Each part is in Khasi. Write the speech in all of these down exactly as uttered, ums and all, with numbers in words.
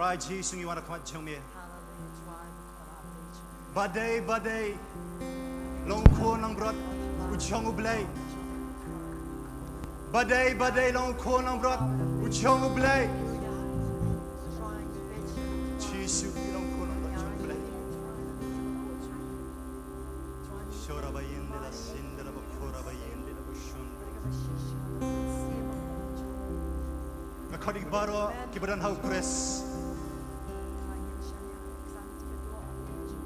Trai Jisu, ngi wan ha khmat jong me. Ba dei, ba dei long u khun langbrot u jong U Blei. Ba dei, ba dei long u khun langbrot u jong U Blei. Jisu, ngi long u khun langbrot u jong U Blei. Shora ba yin de la sin de la ba khora ba yin de la ba shun. Nga khot ïa ki baroh kiba don ha U Khrist,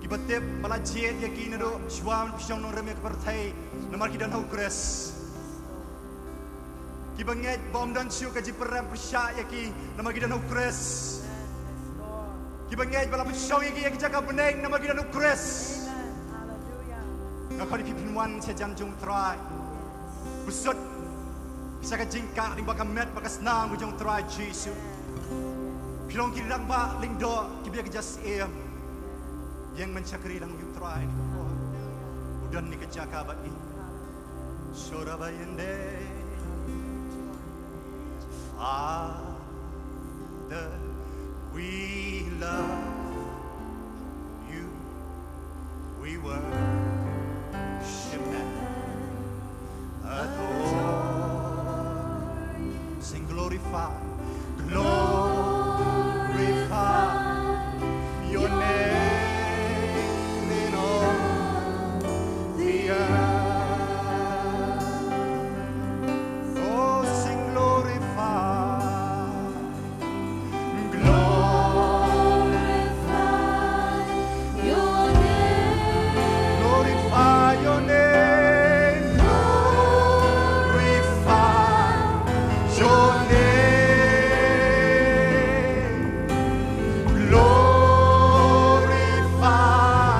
kiba tip ba la jied ïa ki naduh shuwa ban pynshong nongrim ïa ka pyrthei namar ki don ha U Khrist. Kiba ngeit ba ym don shuh ka jingpyrem pyrshah ïa ki namar ki don ha U Khrist. Kiba ngeit ba la pynshong ïa ki ïa ka jaka bneng namar ki don ha U Khrist. Nga khot ïa phi phin wan sha jan jong U Trai. Bsut sha ka jingkah lyngba ka met bad ka snam ka jong U Trai Jisu. Phi long ki rangbah lyngdoh kiba ïa ka ja syiem. Ïeng ban shakri lang ïa U Trai. U don ha ka jaka bad ngi. Shora ba yin de. Father, we love you. We worship and adore you. Sing glorify, glorify your name in all the earth. Oh, sing glorify. Glorify your name. Glorify your name. Glorify your name. Glorify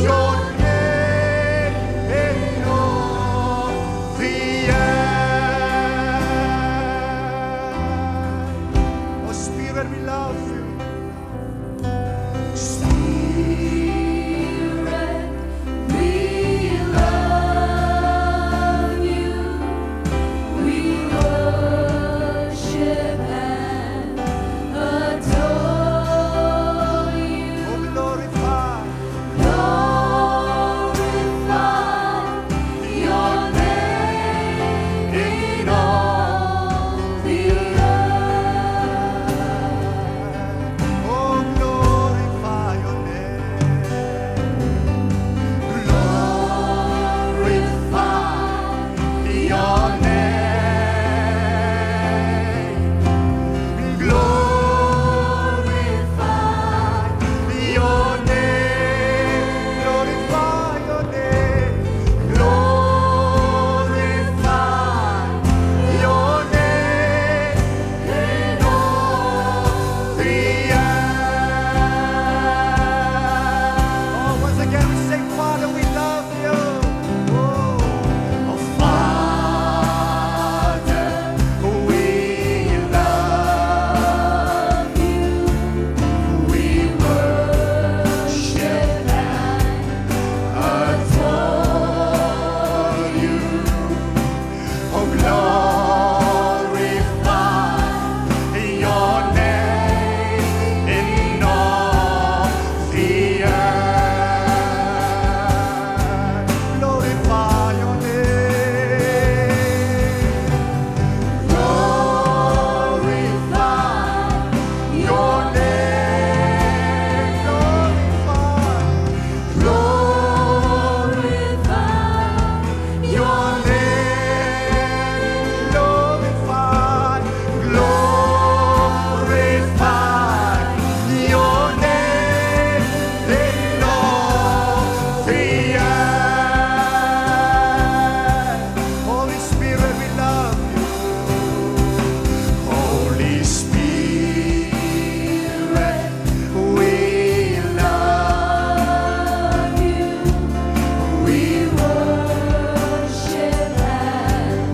your name in all the earth. Oh, Spirit, we love you. Spirit, we love you. We worship and adore you. Oh, glorify. Glorify your name in all the earth. Oh, glorify your name. Glorify your name. Glorify your name. Glorify your name. Glorify your name in all the earth. Oh, once again we sing, Father, we love you. Oh, Father, we love you. We worship and adore you. Oh, glorify your name in all the earth. Glorify your name. Glorify your name. Glorify. Glorify your name. Glorify, glorify your name in all the earth. Holy Spirit, we love you. Holy Spirit, we love you. We worship and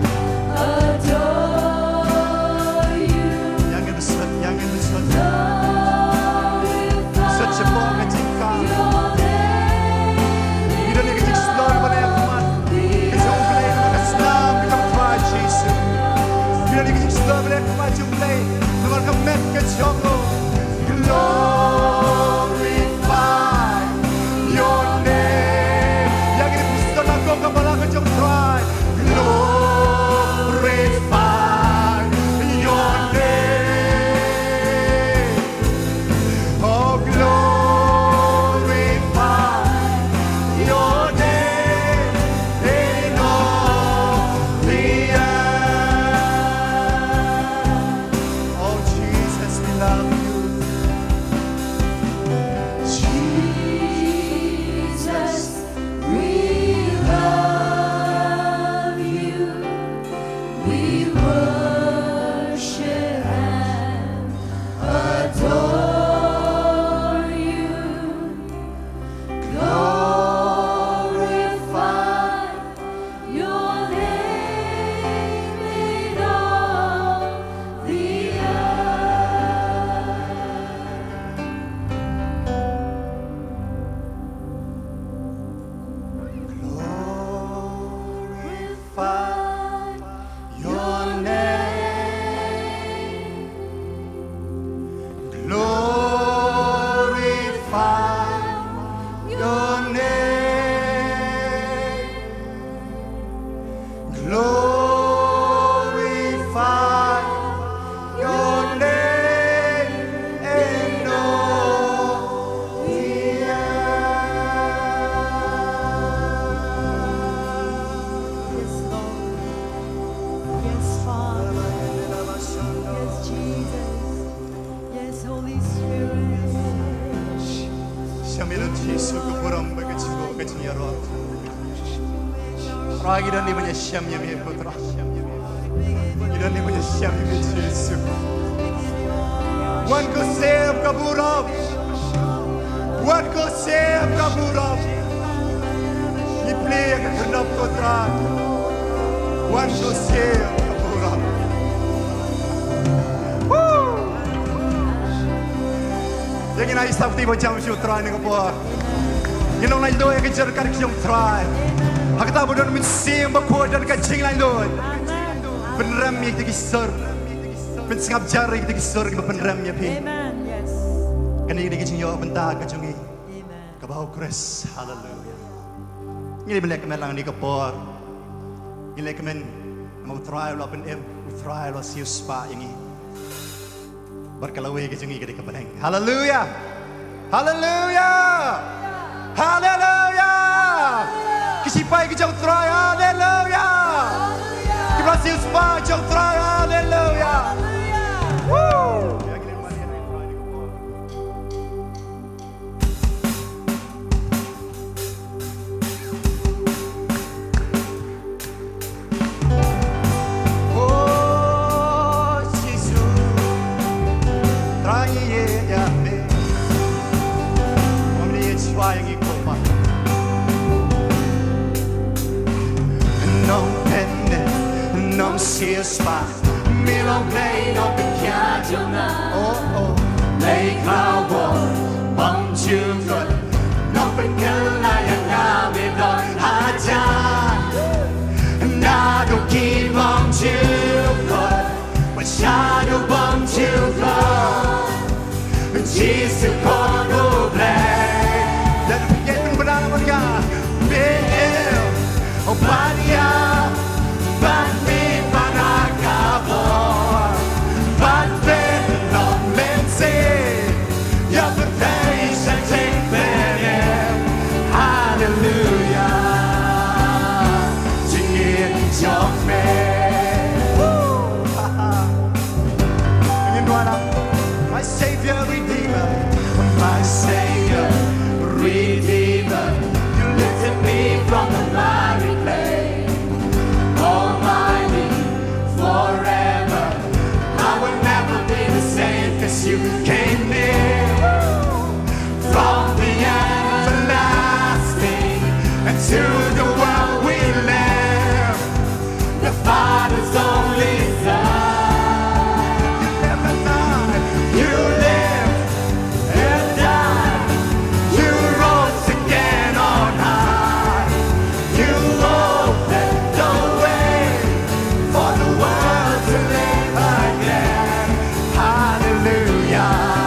adore you. Ïa ngin bsut, ïa ngin bsut. Glorify your name. Bsut shapoh ka jingkah. Ngi don ïa ka jingshlur ban ïa khmat ka jong U Blei namar ka snam ka jong U Trai Jisu. Ngi don ïa ka jingshlur ban ïa khmat jong U Blei namar ka met ka jong u. Jesus, we love you. We worship and adore you. Glorify your name in all the earth. Glorify your name. Glorify your name. Glorify your name in all the earth. Yes, Lord. Yes, Father. Yes, Jesus. Yes, Holy Spirit. Shem ïa u Jisu ka burom bad ka jingkhuslai ka jingïarap. Trai, ngi don hi ban ïashem ïa me ko Trai. Ngi don hi ban ïashem ïa me Jisu. Wan ko Shem ka burom. Wan ko Shem ka burom. Ngi plie ïa ka khynnah ko Trai. Wan ko Shem ka burom. Woo! Ïa ngin ïa sdang bad jam sha u Trai ha kane ka por. Ngin ong laitluid ïa ka jingkyrkhu jong u Trai. Ha kata ba don u Mynsiem Bakhuid don ka jinglaitluid. Pynrem ïa kita ki sur. Pynsngap jar ïa kita ki sur kiba pynrem ïa phi. Amen. Yes. Kane ka dei ka jingïoh bynta ka jong ngi. Amen. Kaba ha u Khrist. Haleluia. Ngin ïa leh kmen lang ha kane ka por. Ngin ïa leh kmen namar u Trai u la pynim, u Trai u la siewspah ïa ngi. Bad ka lawei ka jong ngi ka dei ka bneng. Haleluia. Haleluia. Haleluia. Ki sipai ki jong u Trai. Haleluia. Ki briew siewspah ki jong u Trai. Haleluia. Woo. Oh, Jisu, Trai ngi ïeit ïa me. Ym lei shuwa ïa ngi ko Pa. Nongpynim, nongsiewspah, me long Blei nongpynïaid jong nga. Oh, oh. Blei khlaw bor bymjukut, nongpynkhlaiñ ïa nga me don hajan. Naduh ki bymjukut bad shaduh bymjukut, Jisu khun U Blei. Lada phi ngeit pynbna bad nga, me im bad ïa, bad me para ka bor, bad me long mynsiem. Ïa pyrthei sha jingpynim. Haleluia. Jingim jong me. Woo! Ngin duwai lang. My Savior, Redeemer. My Savior, Redeemer. You lifted me from the miry clay. Almighty, forever. I will never be the same 'cause you came near. From the everlasting and to the world we live, the Father's only Son. You live and die. You live and die. You rose again on high. You opened the way for the world to live again. Hallelujah.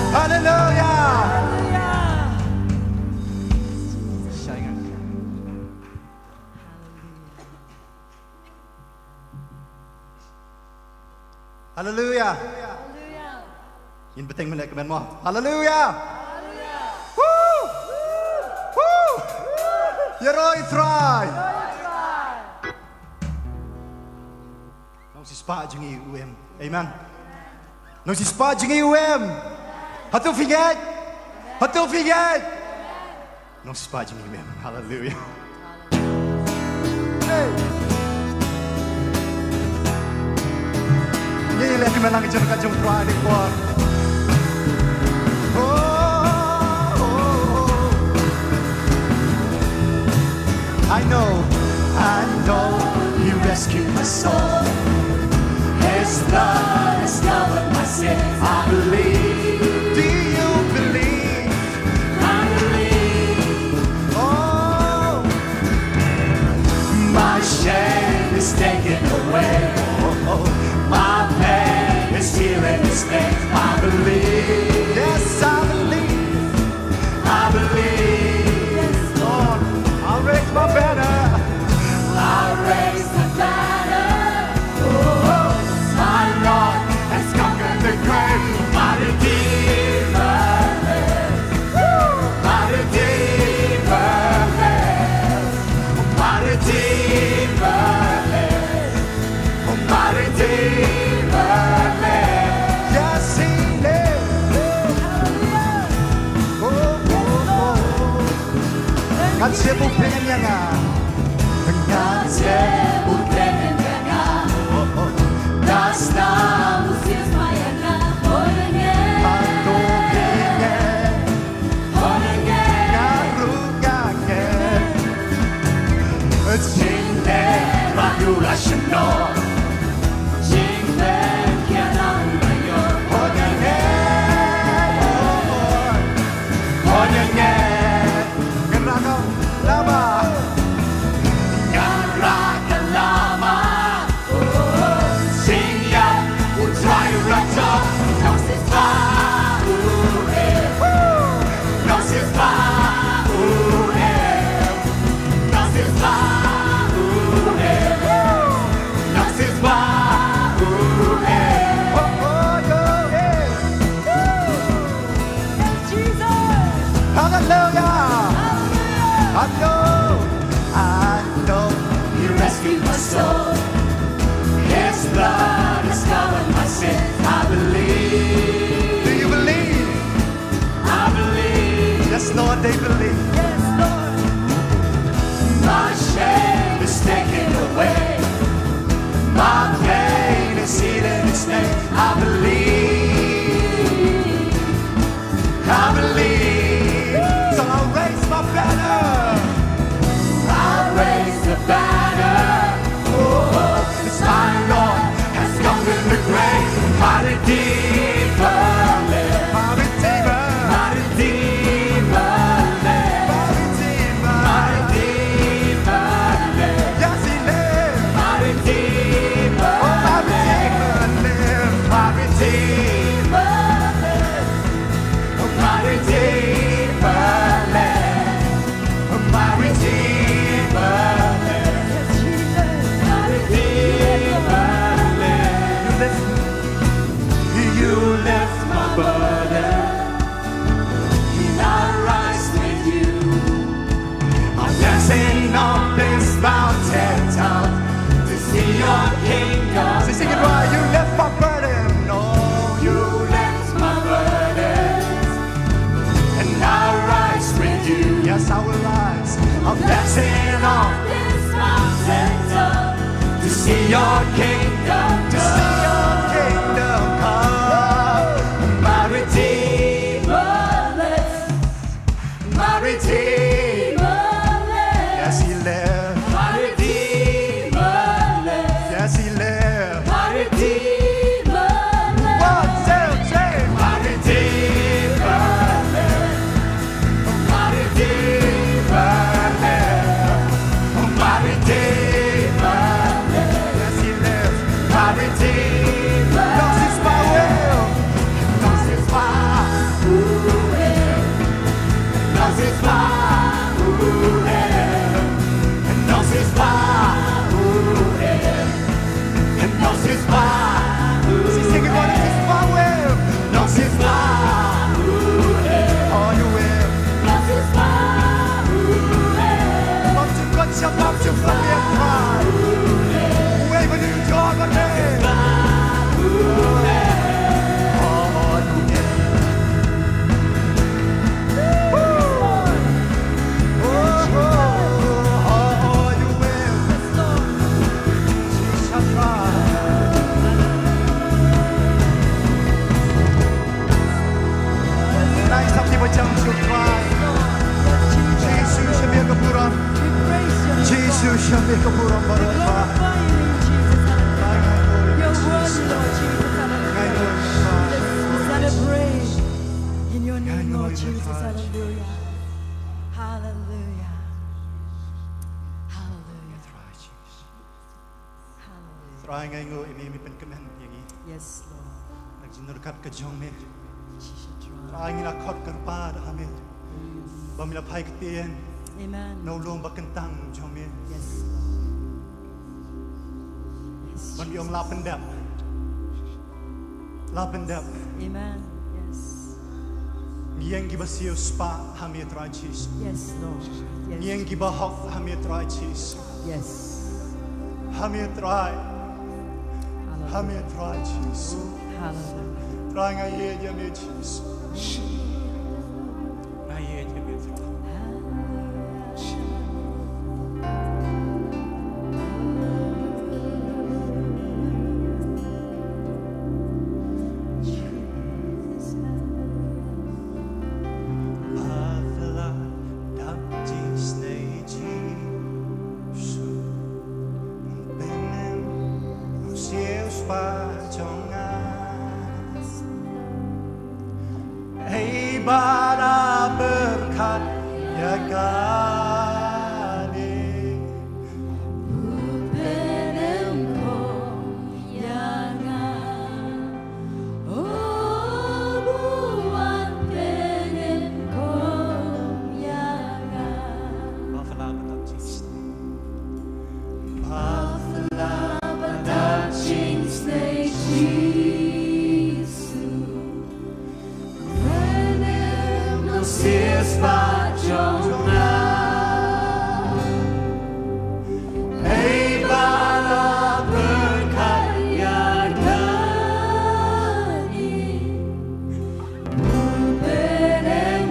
Haleluya. Haleluya. Ngin bteng mynne kmen mo. Haleluya. Woo! Woo! Ïaroh ïa u Trai. Nongsispah jong ngi u M. Amen. Nongsispah jong ngi u M. Hato phi ngeit? Hato phi ngeit? Nongsispah jong ngi u M. Haleluya. Hey. Ngi leh kmen lang jong ka jong u Trai ha kane ka por. Oh, oh, oh. I know, I know He rescued my soul. His blood has covered my sin. I believe. Do you believe? I believe. Oh, my shame is taken away. Oh, oh, my pain is healing this day. I believe. Yes, I believe. I believe. Yes, Lord. I'll raise my banner. I'll raise the banner. Oh, my Lord has conquered the grave. My Redeemer lives. Woo! My Redeemer lives. My Redeemer lives. My Redeemer lives. Yes, He lives. Oh, oh, oh. Ngan shim u bteng ïa nga. Ngan shim u bteng ïa nga. Oh, oh. Ka snam u siewspah ïa nga. Oh, ïa nga. Hato ïa nga. Nga ruh nga ngeit. Jingeh ba ïoh la shim noh. Jingpynim ïa nga ruh la ïoh. Hooid nga ngeit. Hooid nga ngeit. Ngan rah ka lama. Ngan rah ka lama. Sing ïa u Trai u la jop. Nongsispah u M. Nongsispah u M. Nongsispah u M. Nongsispah u M. Oh, oh, oh, eh. Jesus. Hallelujah. Hallelujah. I know, I know He rescued my soul. His blood has covered my sin. I believe. Do you believe? I believe. Yes, Lord, they believe. Yes, Lord. My shame is taken away. My pain is healed in His name. I believe. I believe. Ka me ka burom baroh. We glorify your name, Jesus. Hallelujah. You're worthy, Lord Jesus. Hallelujah. We celebrate in your name, Lord Jesus. Hallelujah. Hallelujah. Hallelujah. Hallelujah. Trai, nga ainguh ïa me, me pynkmen ïa ngi. Yes, Lord. Na ka jingryngkat ka jong me. Shisha Trai. Trai, ngi la khot kyrpad ha me. Yes. Ba me la phai ktien. Amen. Na u lum ba kyntang jong me. Yes, Lord. Yes, Ban ïong la Jesus. Pyndep. La pyndep. Amen. Yes. Ngi ïeng kiba siewspah ha me Trai Jisu. Yes, Lord. Yes. Ngi ïeng kiba hok ha me Trai Jisu. Yes. Ha me Trai. Hallelujah. Ha me Trai Jisu. Hallelujah. Trai, nga ïeit ïa me Jisu. Nga ïeit ïa me Trai. Ba la dap jingsnei Jisu, bynriew u siewspah jong nga. Hei ba la pyrkhat ïa kane. Pynriew ïa nga. O, buan pynriew ïa nga. Ba phylla ba dap jingsnei. Ba phylla ba dap jingsnei Jisu. Bynriew u siewspah jong nga. Hei ba la pyrkhat ïa kane. Pynriew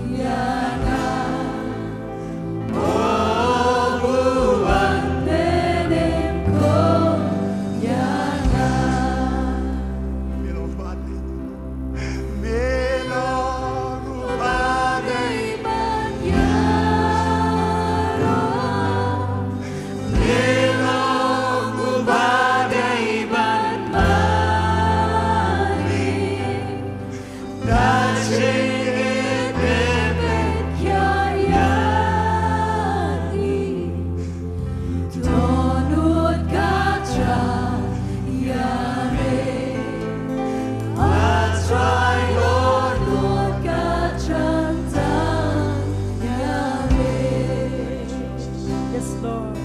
ïa nga. Yes, Lord.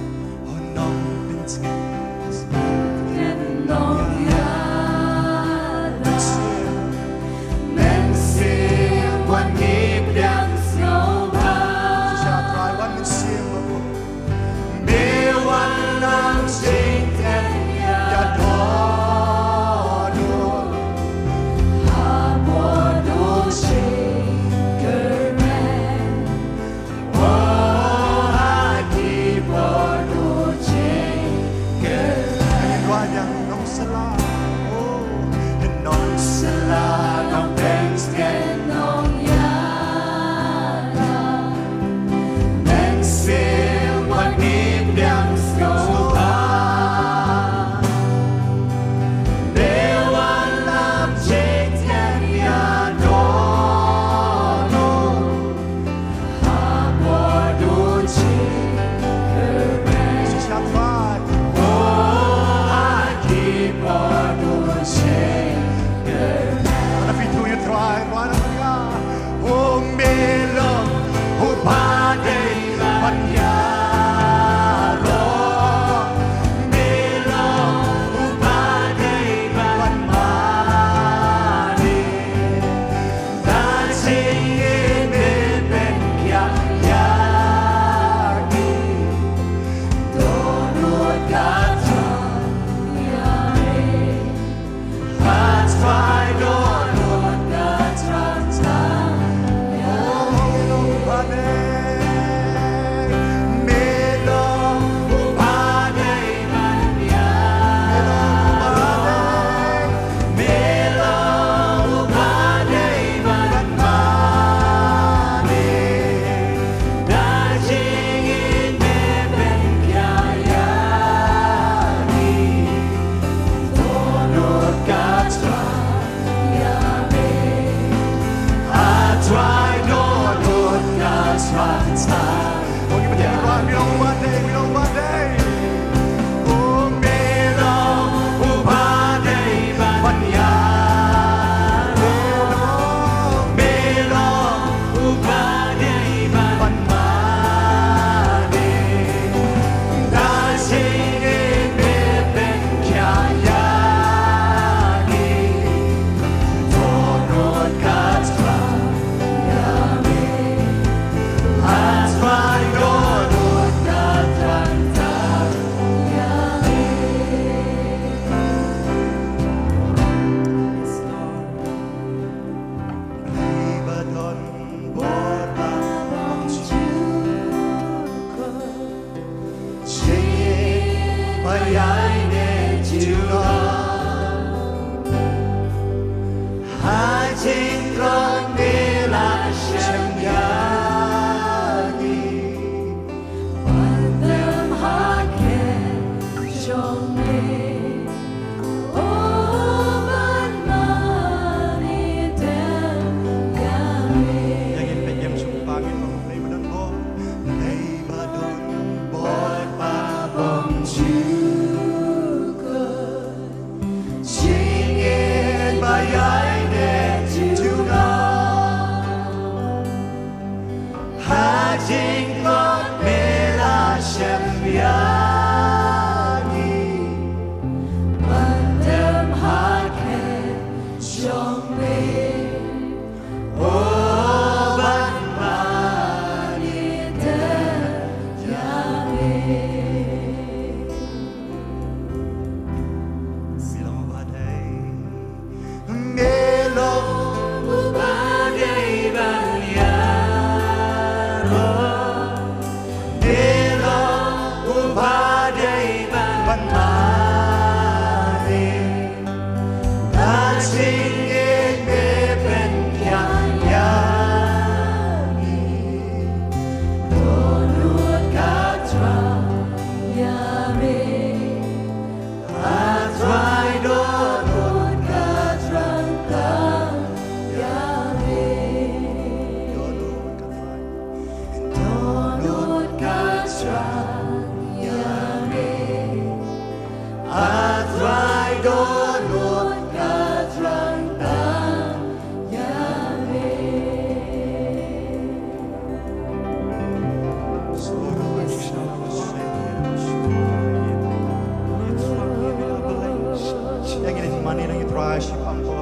Ïa ngi leit mane na ngi Trai shipang ko.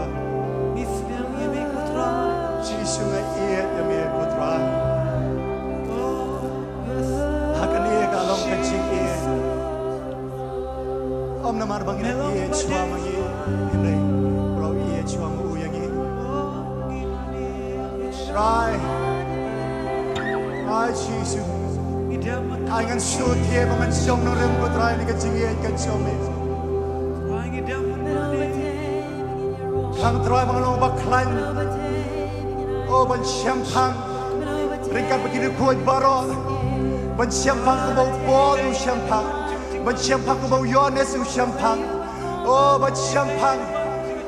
Jisu nga ïeit ïa me ko Trai. Ha kane ka long ka jingïeit. Ym namar ba ngi ïeit shuwa ma ngi, hynrei ba u ïeit shuwa ma u ïa ngi. Trai. Ai Jisu. Ai ngan shu thied ba ngan shong nongrim ko Trai na ka jingïeit ka jong me. Khang Trai ba ngan long ba khlaiñ. O ban shemphang ryngkat bad ki riewkhuid baroh. Ban shemphang kumba u Paul u shemphang. Ban shemphang kumba u Ïoannis u shemphang. O ban shemphang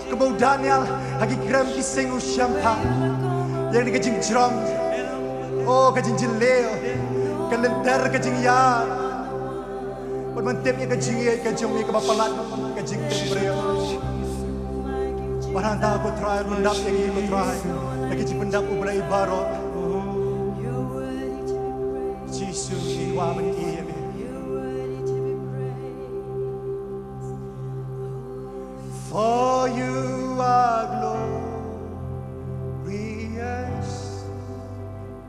kumba u Daniel ha ki krem ki sing u shemphang. Ïa kane ka jingjrong, o ka jingjylliew, ka lynter ka jingïar. Bad ban tip ïa ka jingïeit ka jong me kaba palat ka jingtip briew. Bad hangta ko Trai, pyndap ïa ngi ko Trai, ïa ki jingpyndap U Blei baroh. Jisu, ngi kwah ban ïeit ïa me. For you are glorious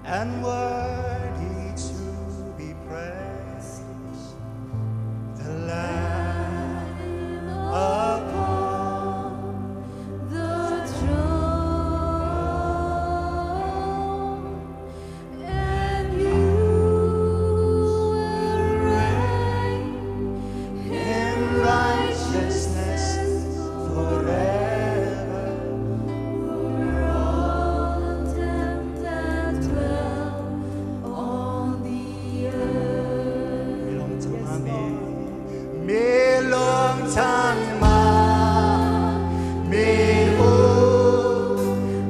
and worthy to be praised, the Lamb upon the throne. And you will reign in righteousness forever. Over all the tempted dwell on the earth. Me long tang ma me u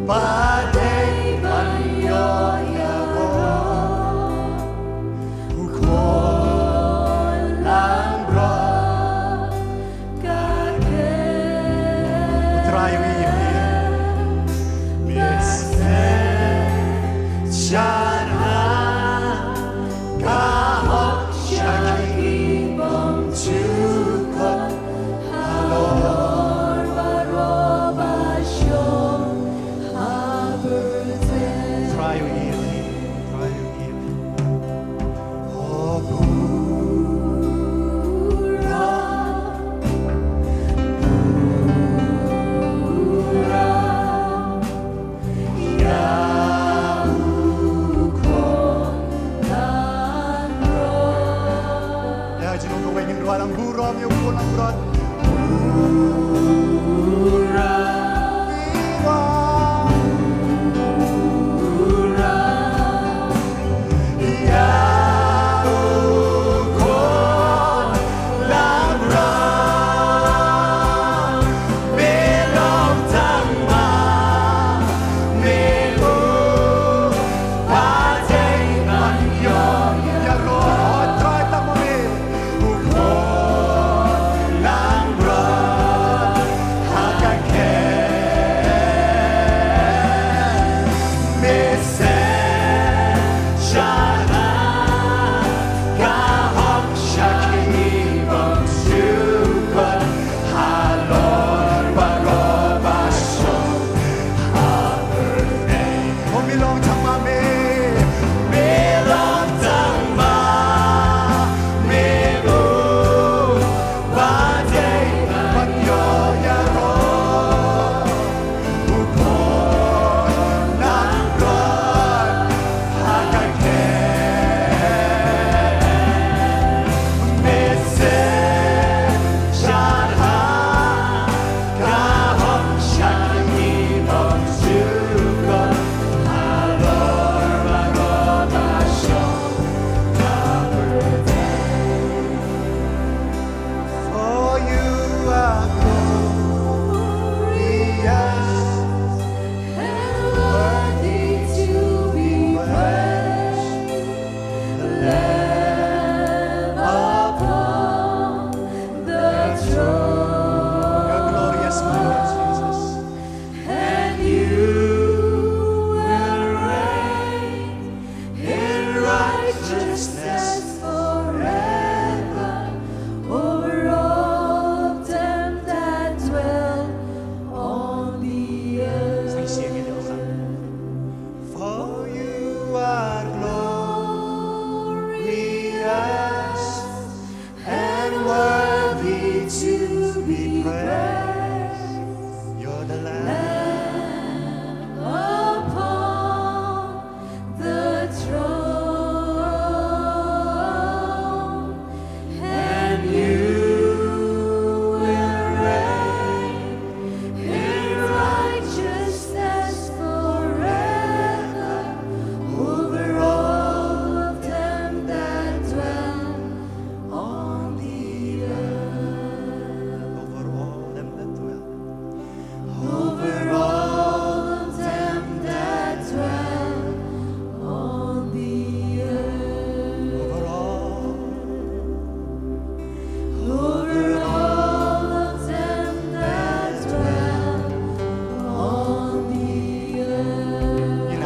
ba dei ban ïoh ïa u.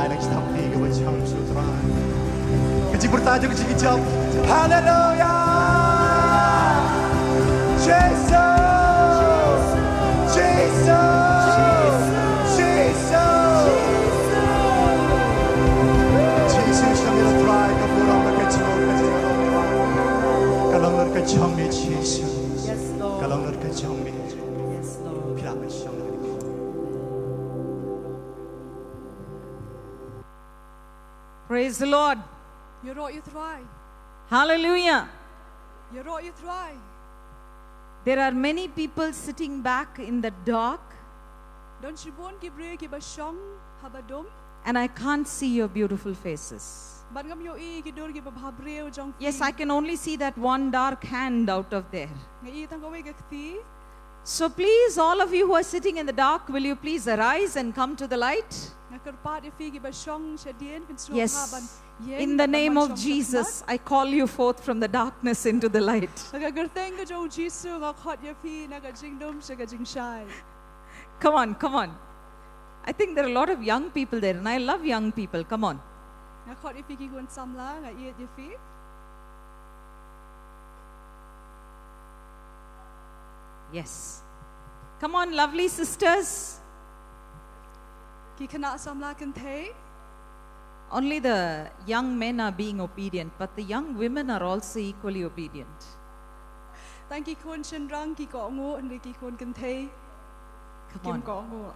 Ka jingthaw phi ka ba chang shu Trai. Ka jingpyrta jong ka jingïeit. Haleluya. Jisu. Jisu. Jisu. Jisu sha ngi Trai ka burom ka jingïeit ka jingïeit. Ka long ka jong ngi Jisu. Yes, Lord. Ka long ka jong ngi. Yes, Lord. Phi lah ban shong. Praise the Lord. Ïaroh ïa u Trai. Hallelujah. Ïaroh ïa u Trai. There are many people sitting back in the dark, Don shibun ki briew ki ba shong ha ba dum. And I can't see your beautiful faces. Bad ngam ïohi ki dur ki ba bha briew jong phi. Yes, I can only see that one dark hand out of there. Nga i tang kawei ka kti. So please, all of you who are sitting in the dark, will you please arise and come to the light? Nga kyrpad ïa phi ki ba shong shadien, phin sngewbha ban ïeng. Yes. In the name of Jesus, I call you forth from the darkness into the light. Ha ka kyrteng ka jong u Jisu nga khot ïa phi na ka jingdum sha ka jingshai. Come on, come on. I think there are a lot of young people there, and I love young people. Come on. Nga khot ïa phi ki khun samla, nga ïeit ïa phi. Yes. Come on, lovely sisters. Ki khynnah samla kynthei. Only the young men are being obedient, but the young women are also equally obedient. Tang ki khun shynrang ki kohnguh, hynrei ki khun kynthei kim kohnguh. Come on.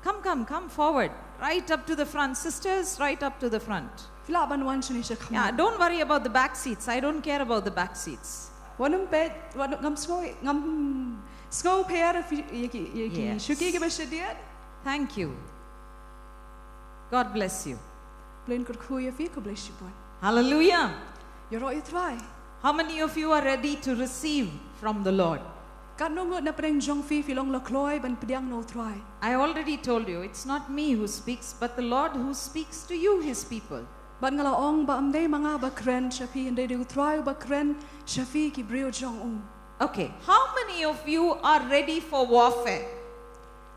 Come, come, come forward. Right up to the front. Sisters, right up to the front. Phi lah ban wan shane sha khmat. Yeah, don't worry about the back seats. I don't care about the back seats. Wat nym peit, wat nym, ngam sngew, ngam sngew pher ïa ki, ïa ki, ïa ki. Yes. Shuki ki ba shadien. Thank you. God bless you. Blei un kyrkhu ïa phi, khublei shibun. Hallelujah. Ïaroh ïa u Trai. How many of you are ready to receive from the Lord? Katno ngut na pdeng jong phi phi long la kloi ban pdiang na u Trai? I already told you, it's not me who speaks, but the Lord who speaks to you, his people. Bad nga la ong ba ym dei ma nga ba kren sha phi, hynrei dei u Trai uba kren sha phi ki briew jong u. Okay, how many of you are ready for warfare?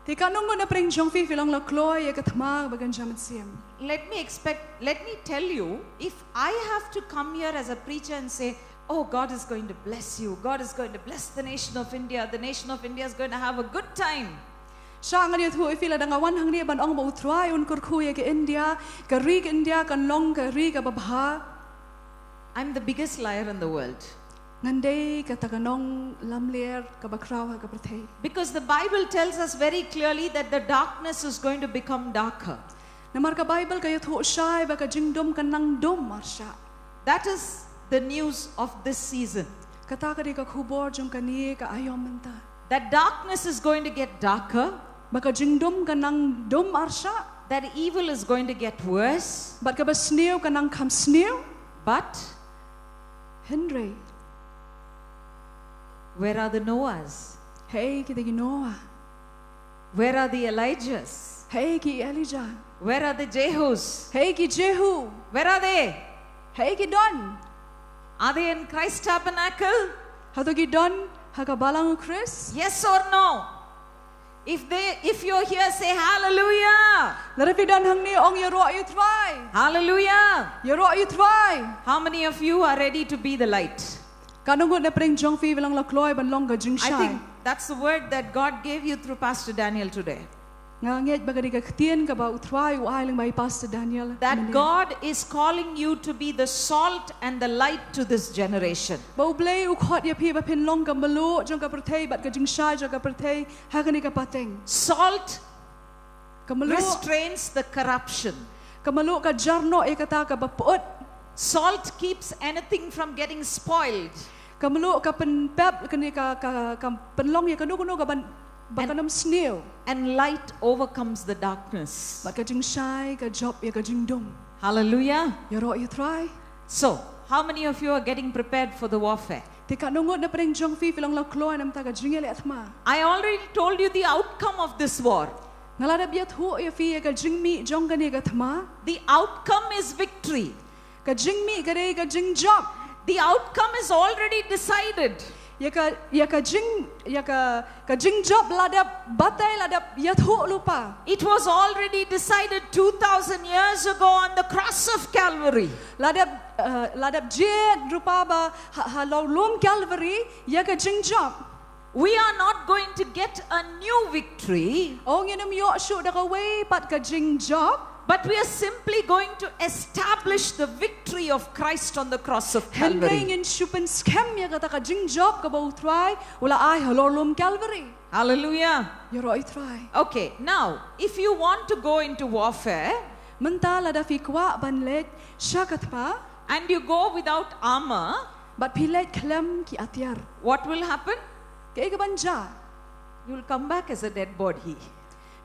Te katno ngut na pdeng jong phi phi long la kloi ïa ka thma ba kynja mynsiem? Let me expect, let me tell you, if I have to come here as a preacher and say, "Oh, God is going to bless you, God is going to bless the nation of India, the nation of India is going to have a good time." Sha ngan ïathuh ïa phi, lada nga wan hangne ban ong ba u Trai un kyrkhu ïa ka India, ka ri ka India kan long ka ri ka babha, I'm the biggest liar in the world. Ngan dei kata ka nonglamler ka bakhraw ha ka pyrthei. Because the Bible tells us very clearly that the darkness is going to become darker. Namar ka Baibl ka ïathuh shai ba ka jingdum kan nang dum arshah. That is the news of this season. Kata ka dei ka khubor jong kane ka aïom mynta. That darkness is going to get darker. Ba ka jingdum kan nang dum arshah. That evil is going to get worse. Bad ka basniew kan nang kham sniew. But hynrei, where are the Noahs? Haei kita ki Noah? Where are the Elijahs? Haei ki Elijah? Where are the Jehus? Haei ki Jehu? Where are they? Haei ki don? Are they in Christ Tabernacle? Hato ki don ha ka balang u Khrist? Yes or no? If they, if you're here, say hallelujah. Lada phi don hangne, ong ïaroh ïa u Trai. Hallelujah. Ïaroh ïa u Trai. How many of you are ready to be the light? Katno ngut na pdeng jong phi phi long la kloi ban long ka jingshai? I think that's the word that God gave you through Pastor Daniel today. Nga ngeit ba ka dei ka ktien kaba u Trai u ai lyngba i Pastor Daniel mynne. That God is calling you to be the salt and the light to this generation. Ba U Blei u khot ïa phi ba phin long ka mluh jong ka pyrthei bad ka jingshai jong ka pyrthei ha kane ka pateng. Salt restrains the corruption. Ka mluh, ka mluh ka jar noh ïa kata kaba pyut. Salt keeps anything from getting spoiled. Ka mluh ka pynpep kane ka, ka, ka pynlong ïa kano kano kaban, ba kan ym sniew. And light overcomes the darkness. Bad ka jingshai ka jop ïa ka jingdum. Hallelujah. Ïaroh ïa u Trai. So, how many of you are getting prepared for the warfare? Te katno ngut na pdeng jong phi phi long la kloi na bynta ka jingïaleh thma? I already told you the outcome of this war. Nga la dep ïathuh ïa phi ïa ka jingmih jong kane ka thma. The outcome is victory. Ka jingmih ka dei ka jingjop. The outcome is already decided. Ïa ka, ïa ka jing, ïa ka, ka jingjop la dep batai, la dep ïathuh lypa. It was already decided two thousand years ago on the cross of Calvary. La dep, uh, la dep jied lypa ba ha, halor lum Calvary ïa ka jingjop. We are not going to get a new victory. Ong ngin ym ïoh shuh da kawei pat ka jingjop. But we are simply going to establish the victory of Christ on the cross of Calvary. Hynrei ngin shu pynskhem ïa kata ka jingjop kaba U Trai u la ai halor lum Calvary. Hallelujah. Ïaroh ïa U Trai. Okay, now, if you want to go into warfare, mynta lada phi kwah ban leit sha ka thma, and you go without armor, bad phi leit khlem ki atiar, what will happen? Kaei kaban jia? You'll come back as a dead body.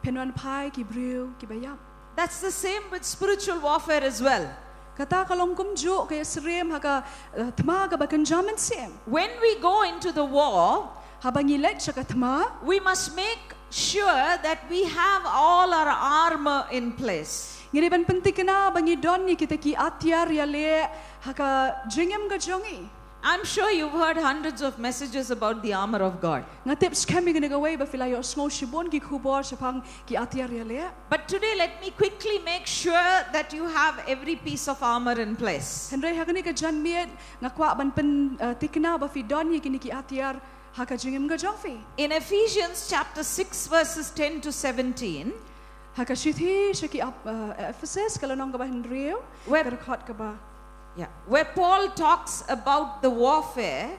Phin wan phai ki briew kiba ïap. That's the same with spiritual warfare as well. Kata ka long kumjuh ka ïasyriem ha ka, eh, thma kaba kynja mynsiem. When we go into the war, haba ngi leit sha ka thma, we must make sure that we have all our armor in place. Ngi dei ban pyntikna ba ngi don ïa kita ki atiar ïaleh ha ka jingim ka jong ngi. I'm sure you've heard hundreds of messages about the armor of God. Nga tip skhem ïa kane kawei ba phi la ïohsngew shibun ki khubor shaphang ki atiar ïaleh. But today, let me quickly make sure that you have every piece of armor in place. Hynrei ha kane ka janmiet nga kwah ban pyn, uh, tikna ba phi don ïa kine ki atiar ha ka jingim ka jong phi. In Ephesians chapter six, verses ten to seventeen, ha ka shithi sha ki ap-, uh, Ephesus, ka lynnong kaba hynriew, where, ka dkhot kaba, yeah, where Paul talks about the warfare,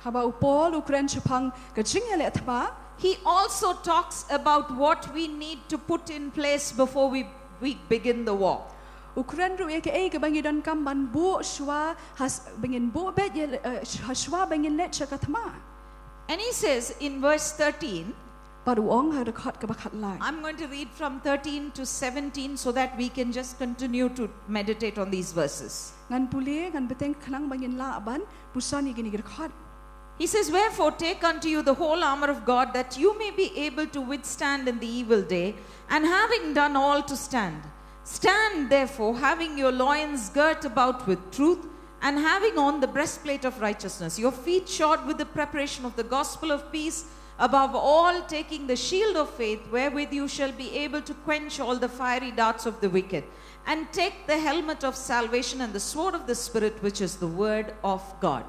haba u Paul u kren shaphang ka jingïaleh thma, he also talks about what we need to put in place before we, we begin the war. U kren ruh ïa kaei kaba ngi donkam ban buh shuwa, ha s-, ba ngin buh beit ïa, eh, sh-, ha shuwa ba ngin leit sha ka thma. And he says in verse thirteen, bad u ong ha dkhot kaba khatlai. I'm going to read from thirteen to seventeen so that we can just continue to meditate on these verses. Ngan pule, ngan bteng khnang ba ngin lah ban puson ïa kine ki dkhot. He says, "Wherefore take unto you the whole armor of God, that you may be able to withstand in the evil day, and having done all to stand. Stand therefore, having your loins girt about with truth, and having on the breastplate of righteousness, your feet shod with the preparation of the gospel of peace, above all taking the shield of faith, wherewith you shall be able to quench all the fiery darts of the wicked, and take the helmet of salvation and the sword of the Spirit, which is the word of God."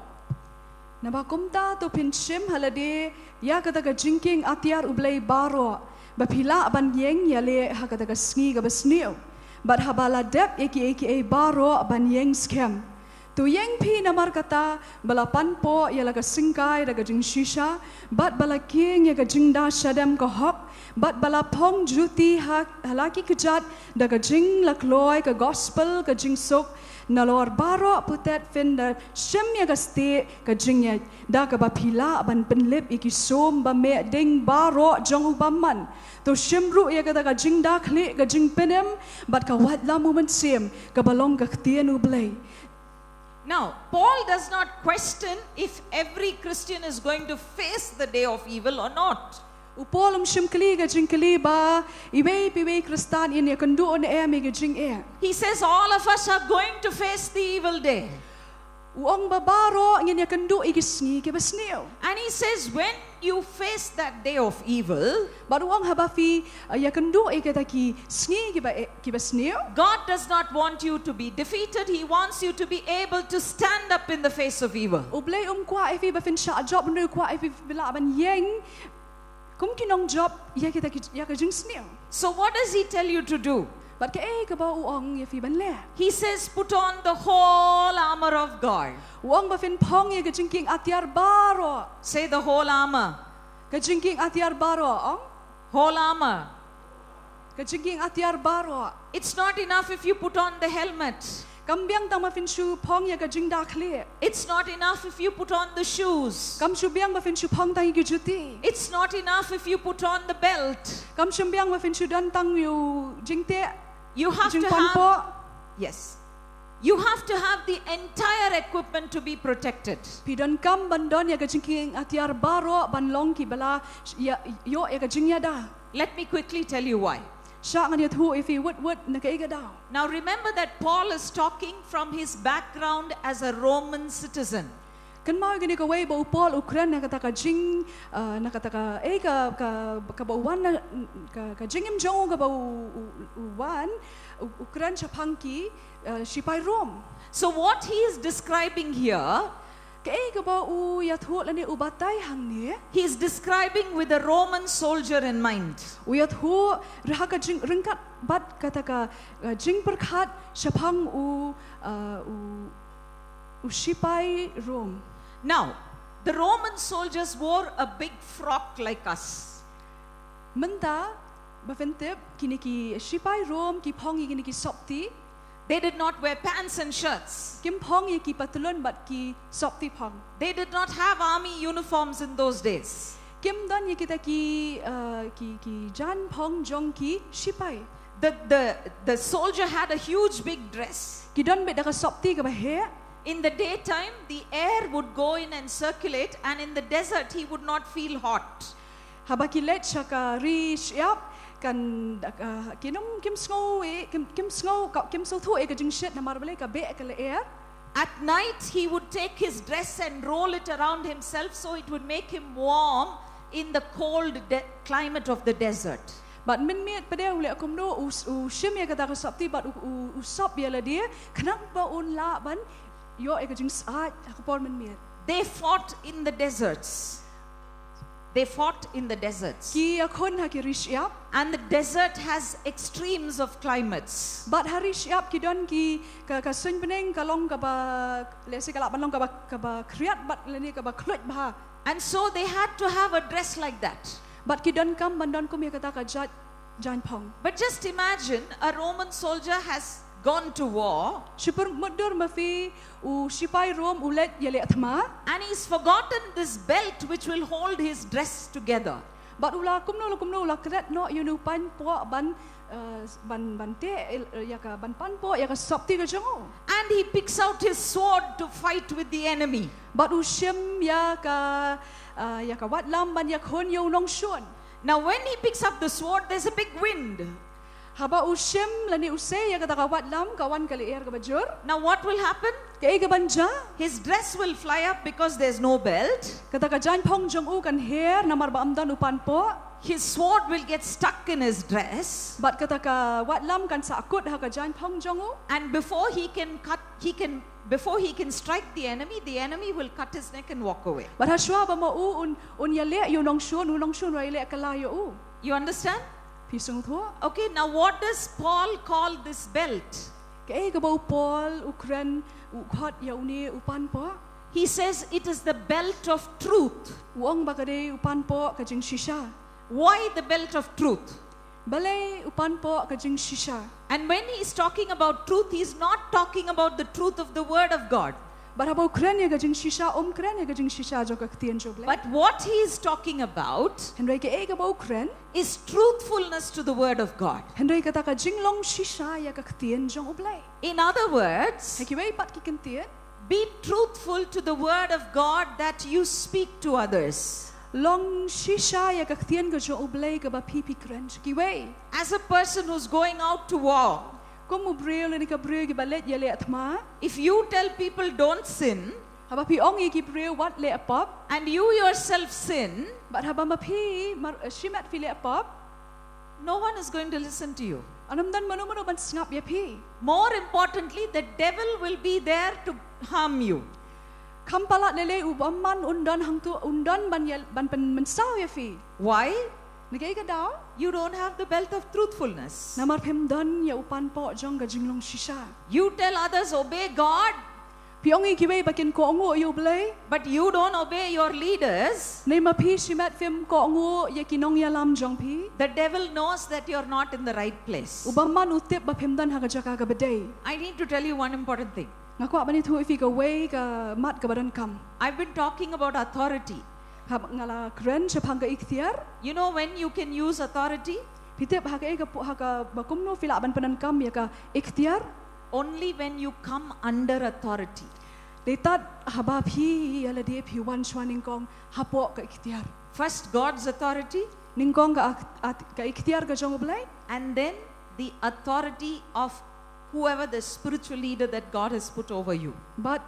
Naba kumta to phin shim ha lade ïa kata ka jingkieng atiar U Blei baroh, ba phi lah ban ïeng ïaleh ha kata ka sngi kaba sniew, bad haba la dep ïa kiei kiei baroh ban ïeng skhem. To ïeng phi namar kata ba la panpoh ïa la ka syngkai da ka jingshisha, bad ba la kieng ïa ka jingda shadem ka hok, bad ba la phong juti ha, ha la ki kjat da ka jinglakloi ka gospel ka jingsuk. Nalor baroh putet phin da shim ïa ka stieh ka jingngeit, da kaba phi lah ban pynlip ïa ki sum ba meh ding baroh jong u bymman. To shim ruh ïa kata ka jingda khlieh ka jingpynim bad ka waitlam U Mynsiem kaba long ka ktien U Blei. Now, Paul does not question if every Christian is going to face the day of evil or not. U Paul um shim kylli ka jingkylli ba iwei pa iwei Khristan yn ïakynduh ne em ïa ka jingeh. He says all of us are going to face the evil day. U ong ba baroh ngin ïakynduh ïa ki sngi kiba sniew. And he says when you face that day of evil, bad u ong haba phi, uh, ïakynduh ïa kita ki sngi kiba, eh, kiba sniew, God does not want you to be defeated. He wants you to be able to stand up in the face of evil. U Blei um kwah ïa phi ba phin shah jop, hynrei u kwah ïa phi ba phin lah ban ïeng kum ki nongjop ïa kita ki, ïa ka jingsniew. So what does he tell you to do? Bad kaei kaba u ong ïa phi ban leh? He says, "Put on the whole armor of God." U ong ba phin phong ïa ka jingkieng atiar baroh. Say, "The whole armor." Ka jingkieng atiar baroh, ong. Whole armor. Ka jingkieng atiar baroh. It's not enough if you put on the helmet. Kam biang tang ba phin shu phong ïa ka jingda khlieh. It's not enough if you put on the shoes. Kam shu biang ba phin shu phong tang ïa ki juti. It's not enough if you put on the belt. Kam shu biang ba phin shu don tang ïa u jingteh. You have to have, jingpanpoh. Yes. You have to have the entire equipment to be protected. Phi donkam ban don ïa ka jingkieng atiar baroh ban long kiba la ïa, ïoh ïa ka jingïada. Let me quickly tell you why. Shah ngan ïathuh ïa phi wut wut na kaei ka daw. Now remember that Paul is talking from his background as a Roman citizen. Kynmaw ïa kane kawei ba u Paul u kren na kata ka jing, uh, na kata ka, eh, ka, ka, kaba u wan na, ka, ka jingim jong u kaba u, u, u wan, u, u kren shaphang ki, uh, shipai Rom. So what he is describing here, kaei kaba u ïathuh lane u batai hangne, he is describing with a Roman soldier in mind. U ïathuh ha ka jing, ryngkat bad kata ka, uh, jingpyrkhat shaphang u, uh, u, u shipai Rom. Now, the Roman soldiers wore a big frock like us. Mynta, ba phin tip, kine ki shipai Rom ki phong ïa kine ki sopti. They did not wear pants and shirts. Kim phong ïa ki patlun bad ki sopti phong. They did not have army uniforms in those days. Kim don ïa kita ki, uh, ki, ki jaiñ phong jong ki shipai. The, the, the soldier had a huge big dress. Ki don beit da ka sopti kaba heh. In the daytime, the air would go in and circulate, and in the desert, he would not feel hot. Haba ki leit sha ka ri shyiap, kan, uh, kim, kim sngew, eh, kim, kim sngew, ka, kim sngewthuh ïa ka jingshit namar balei ka beh ka lyer. At night, he would take his dress and roll it around himself so it would make him warm in the cold de-, climate of the desert. Bad mynmiet pat de u leh kumno, u, u shim ïa kata ka sopti bad u, u, u sop ïa lade, khnang ba un lah ban ïoh ïa ka jingsyaid ha ka por mynmiet. They fought in the deserts. They fought in the deserts. Ki ïakhun ha ki ri shyiap. And the desert has extremes of climates. Bad ha ri shyiap ki don ki ka, ka suiñ bneng ka long kaba, lehse ka lah ban long kaba, kaba khriat bad lane kaba khluit bha. And so they had to have a dress like that. Bad ki donkam ban don kum ïa kata ka jait jaiñ phong. But just imagine a Roman soldier has gone to war. Shu pyrmutdur ma phi u shipai Rom u leit ïaleh thma. And he's forgotten this belt which will hold his dress together. Bad u la kumno la kumno u la klet noh ïa une u painpoh ban, uh, ban, ban teh, eh, ïa ka ban painpoh ïa ka sopti ka jong u. And he picks out his sword to fight with the enemy. Bad u shim ïa ka, uh, ïa ka watlam ban ïakhun ïa u nongshun. Now, when he picks up the sword, there's a big wind. Haba u shim lane u sei ïa kata ka watlam ka wan ka lyer kaba jur. Now, what will happen? Kaei kaban jia? His dress will fly up because there's no belt. Kata ka jaiñ phong jong u kan her namar ba ym don u painpoh. His sword will get stuck in his dress. Bad kata ka watlam kan sahkut ha ka jaiñ phong jong u. And before he can cut, he can, before he can strike the enemy, the enemy will cut his neck and walk away. Bad hashwa ba ma u un, un ïaleh ïa u nongshun, u nongshun u ïaleh kylla ïa u. You understand? Phi sngewthuh? Okay, now what does Paul call this belt? Kaei kaba u Paul u kren, u khot ïa une u painpoh? He says it is the belt of truth. U ong ba ka dei u painpoh ka jingshisha. Why the belt of truth? Balei u painpoh ka jingshisha? And when he is talking about truth, he is not talking about the truth of the word of God. Bad haba u kren ïa ka jingshisha, um kren ïa ka jingshisha jong ka ktien jong U Blei. But what he is talking about, hynrei kaei kaba u kren, is truthfulness to the word of God. Hynrei kata ka jinglong shisha ïa ka ktien jong U Blei. In other words, ha kiwei pat ki kyntien, be truthful to the word of God that you speak to others. Long shisha ïa ka ktien ka jong U Blei kaba phi phi kren sha kiwei. As a person who's going out to war, kum u briew lane ka briew kiba leit ïaleh thma, if you tell people don't sin, haba phi ong ïa ki briew wat leh pap, and you yourself sin, bad haba ma phi mar, eh, shimet phi leh pap, no one is going to listen to you. Ym don mano mano ban sngap ïa phi. More importantly, the devil will be there to harm you. Kham palat lei lei u bymman un don hangto, un don ban ïa, ban pynmynsaw ïa phi. Why? Na kaei ka daw? You don't have the belt of truthfulness. Namar phim don ïa u painpoh jong ka jinglong shisha. You tell others obey God. Phi ong ïa kiwei ba kin kohnguh ïa U Blei. But you don't obey your leaders. Hynrei ma phi shimet phim kohnguh ïa ki nongïalam jong phi. The devil knows that you're not in the right place. U bymman u tip ba phim don ha ka jaka kaba dei. I need to tell you one important thing. Nga kwah ban ïathuh ïa phi kawei ka mat kaba donkam. I've been talking about authority. Haba nga la kren shaphang ka iktiar. You know when you can use authority? Phi tip ha kaei ka pu-, ha kaba kumno phi lah ban pyndonkam ïa ka iktiar? Only when you come under authority. Dei tad haba phi ïa lade phi wan shuwa nyngkong hapoh ka iktiar. First God's authority. Nyngkong ka ak-, at-, ka iktiar ka jong U Blei. And then the authority of whoever the spiritual leader that God has put over you. Bad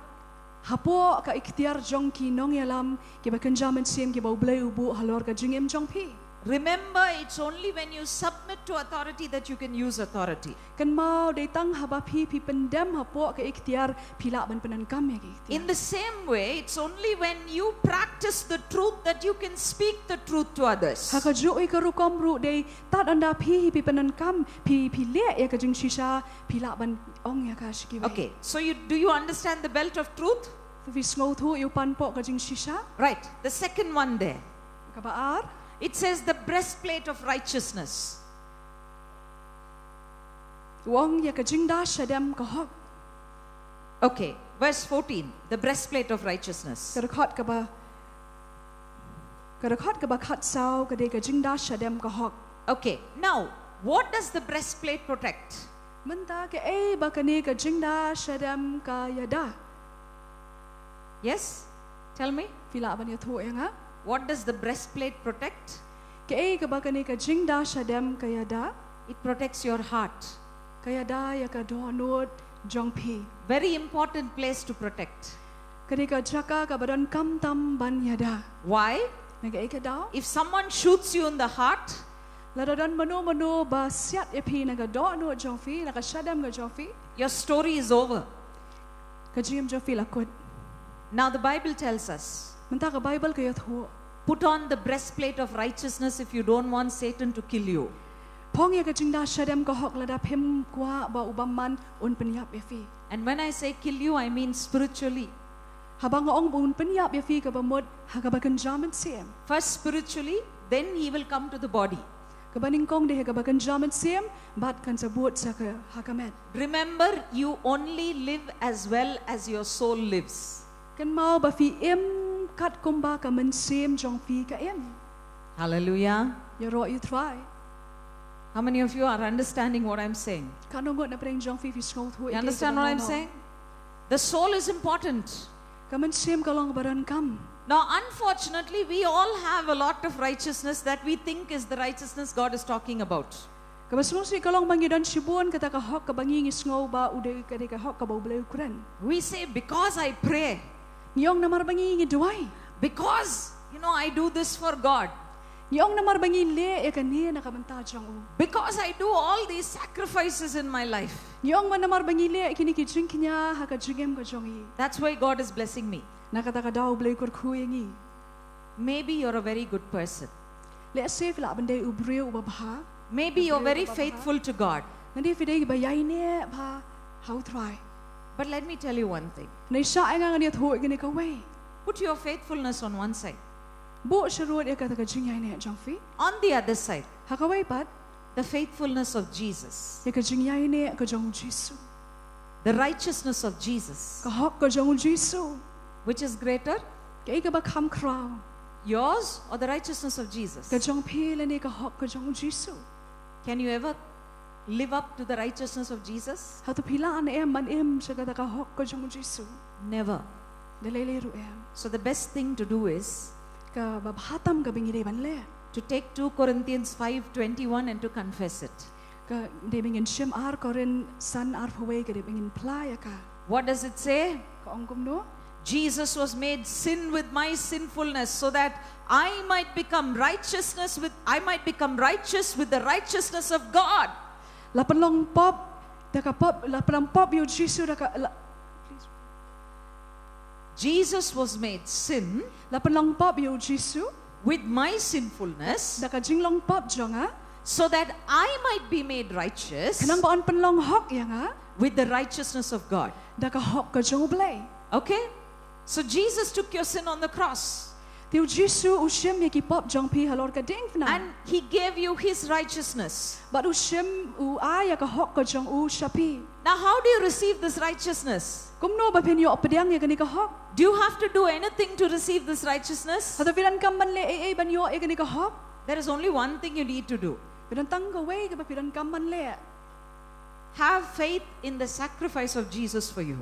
Hapoh ka iktiar jong ki nongïalam kiba kynja mynsiem kiba U Blei u buh halor ka jingim jong phi. Remember, it's only when you submit to authority that you can use authority. Kynmaw, dei tang haba phi phi pyndem hapoh ka iktiar phi lah ban pyndonkam ïa ka iktiar. In the same way, it's only when you practice the truth that you can speak the truth to others. Ha kajuh ka rukom ruh dei tad ynda phi hi phi pyndonkam, phi phi leh ïa ka jingshisha, phi lah ban ong ïa ka sha kiwei. Okay, so you, do you understand the belt of truth? Phi sngewthuh ïa u panpoh ka jingshisha? Right, the second one there. Kaba ar. It says the breastplate of righteousness. U ong ïa ka jingda shadem ka hok. Okay, verse fourteen, the breastplate of righteousness. Ka dkhot kaba, ka dkhot kaba khatsaw ka dei ka jingda shadem ka hok. Okay, now, what does the breastplate protect? Mynta kaei ba kane ka jingda shadem ka ïada? Yes? Tell me. Phi lah ban ïathuh ïa nga? What does the breastplate protect? Kaei kaba kane ka jingda shadem ka ïada? It protects your heart. Ka ïada ïa ka dohnud jong phi. Very important place to protect. Ka dei ka jaka kaba donkam tam ban ïada. Why? Na kaei ka daw? If someone shoots you in the heart, lada don mano mano ba siat ïa phi na ka dohnud jong phi, na ka shadem ka jong phi, your story is over. Ka jingim jong phi la kut. Now the Bible tells us, Mynta ka Bible ka ïathuh, put on the breastplate of righteousness if you don't want Satan to kill you. Phong ïa ka jingda shadem ka hok lada phim kwah ba u bymman un pynïap ïa phi. And when I say kill you, I mean spiritually. Haba nga ong ba un pynïap ïa phi kaba mut ha kaba kynja mynsiem. First spiritually, then he will come to the body. Kaba nyngkong dei ha kaba kynja mynsiem, bad kan sa bud sa ka ha ka met. Remember, you only live as well as your soul lives. Kynmaw ba phi im kat kumba ka mynsiem jong phi ka im. Hallelujah. Ïaroh ïa U Trai. How many of you are understanding what I'm saying? Katno ngut na pdeng jong phi phi sngewthuh ïa You understand what I'm saying? The soul is important. Ka mynsiem ka long ba donkam. Now, unfortunately, we all have a lot of righteousness that we think is the righteousness God is talking about. Kaba sngewsih ka long ba ngi don shibun kata ka hok kaba ngi ngi sngew ba u dei ka dei ka hok kaba U Blei u kren. We say, because I pray, Ngi ong namar ba ngi ngi duwai. because, you know, I do this for God, Ngi ong namar ba ngi leh ïa kane na ka bynta jong u. because I do all these sacrifices in my life. Ngi ong ba namar ba ngi leh ïa kine ki jingkñia ha ka jingim ka jong ngi. That's why God is blessing me. Na kata ka daw U Blei u kyrkhu ïa ngi. Maybe you're a very good person. Lehse phi lah ban dei u briew uba bha. Maybe you're very faithful to God. Ngan dei phi dei ba ïaineh bha ha U Trai. But let me tell you one thing. Nai shah ïa nga ngan ïathuh ïa kane kawei. Put your faithfulness on one side. Buh sharud ïa kata ka jingïaineh jong phi. On the other side, Ha kawei pat, the faithfulness of Jesus, ïa ka jingïaineh ka jong U Jisu. the righteousness of Jesus. Ka hok ka jong U Jisu. Which is greater? Kaei kaba kham khraw? Yours or the righteousness of Jesus? Ka jong phi lane ka hok ka jong U Jisu? Can you ever live up to the righteousness of Jesus? Hato phi lah ne em ban im sha kata ka hok ka jong U Jisu? Never. Da lei lei ruh em. So the best thing to do is Kaba bha tam kaba ngi dei ban leh. to take two Corinthians five twenty-one and to confess it. Ka dei ba ngin shim ar Korinth san arphew wei, ka dei ba ngin phla ïa ka. What does it say? Ka ong kumno? Jesus was made sin with my sinfulness so that I might become righteousness with I might become righteous with the righteousness of God. La pynlong pop da ka pop, la pynlong pop ïa U Jisu da ka la, Jesus was made sin la pynlong pop ïa U Jisu with my sinfulness da ka jinglong pop jong nga, so that I might be made righteous khnang ba un pynlong hok ïa nga with the righteousness of God. da ka hok ka jong U Blei. Okay? So Jesus took your sin on the cross. Te U Jisu u shim ïa ki pop jong phi halor ka diengphna. And he gave you his righteousness. Bad u shim, u ai ïa ka hok ka jong u sha phi. Now, how do you receive this righteousness? Kumno ba phin ïoh pdiang ïa kane ka hok? Do you have to do anything to receive this righteousness? Hato phi donkam ban leh ei ei ban ïoh ïa kane ka hok? There is only one thing you need to do. Phi don tang kawei kaba phi donkam ban leh. Have faith in the sacrifice of Jesus for you.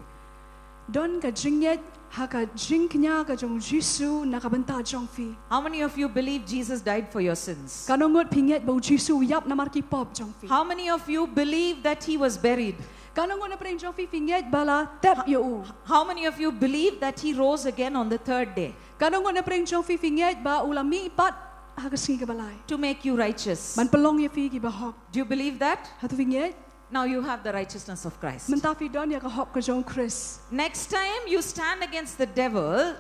Don ka jingngeit ha ka jingkñia ka jong U Jisu na ka bynta jong phi. How many of you believe Jesus died for your sins? Katno ngut phi ngeit ba U Jisu u ïap namar ki pop jong phi? How many of you believe that he was buried? Katno ngut na pdeng jong phi phi ngeit ba la tep ïa u? How many of you believe that he rose again on the third day? Katno ngut na pdeng jong phi phi ngeit ba u la mih pat ha ka sngi kaba lai? To make you righteous. Ban pynlong ïa phi kiba hok. Do you believe that? Hato phi ngeit? Now you have the righteousness of Christ. Mynta phi don ïa ka hok ka jong u Khrist. Next time you stand against the devil,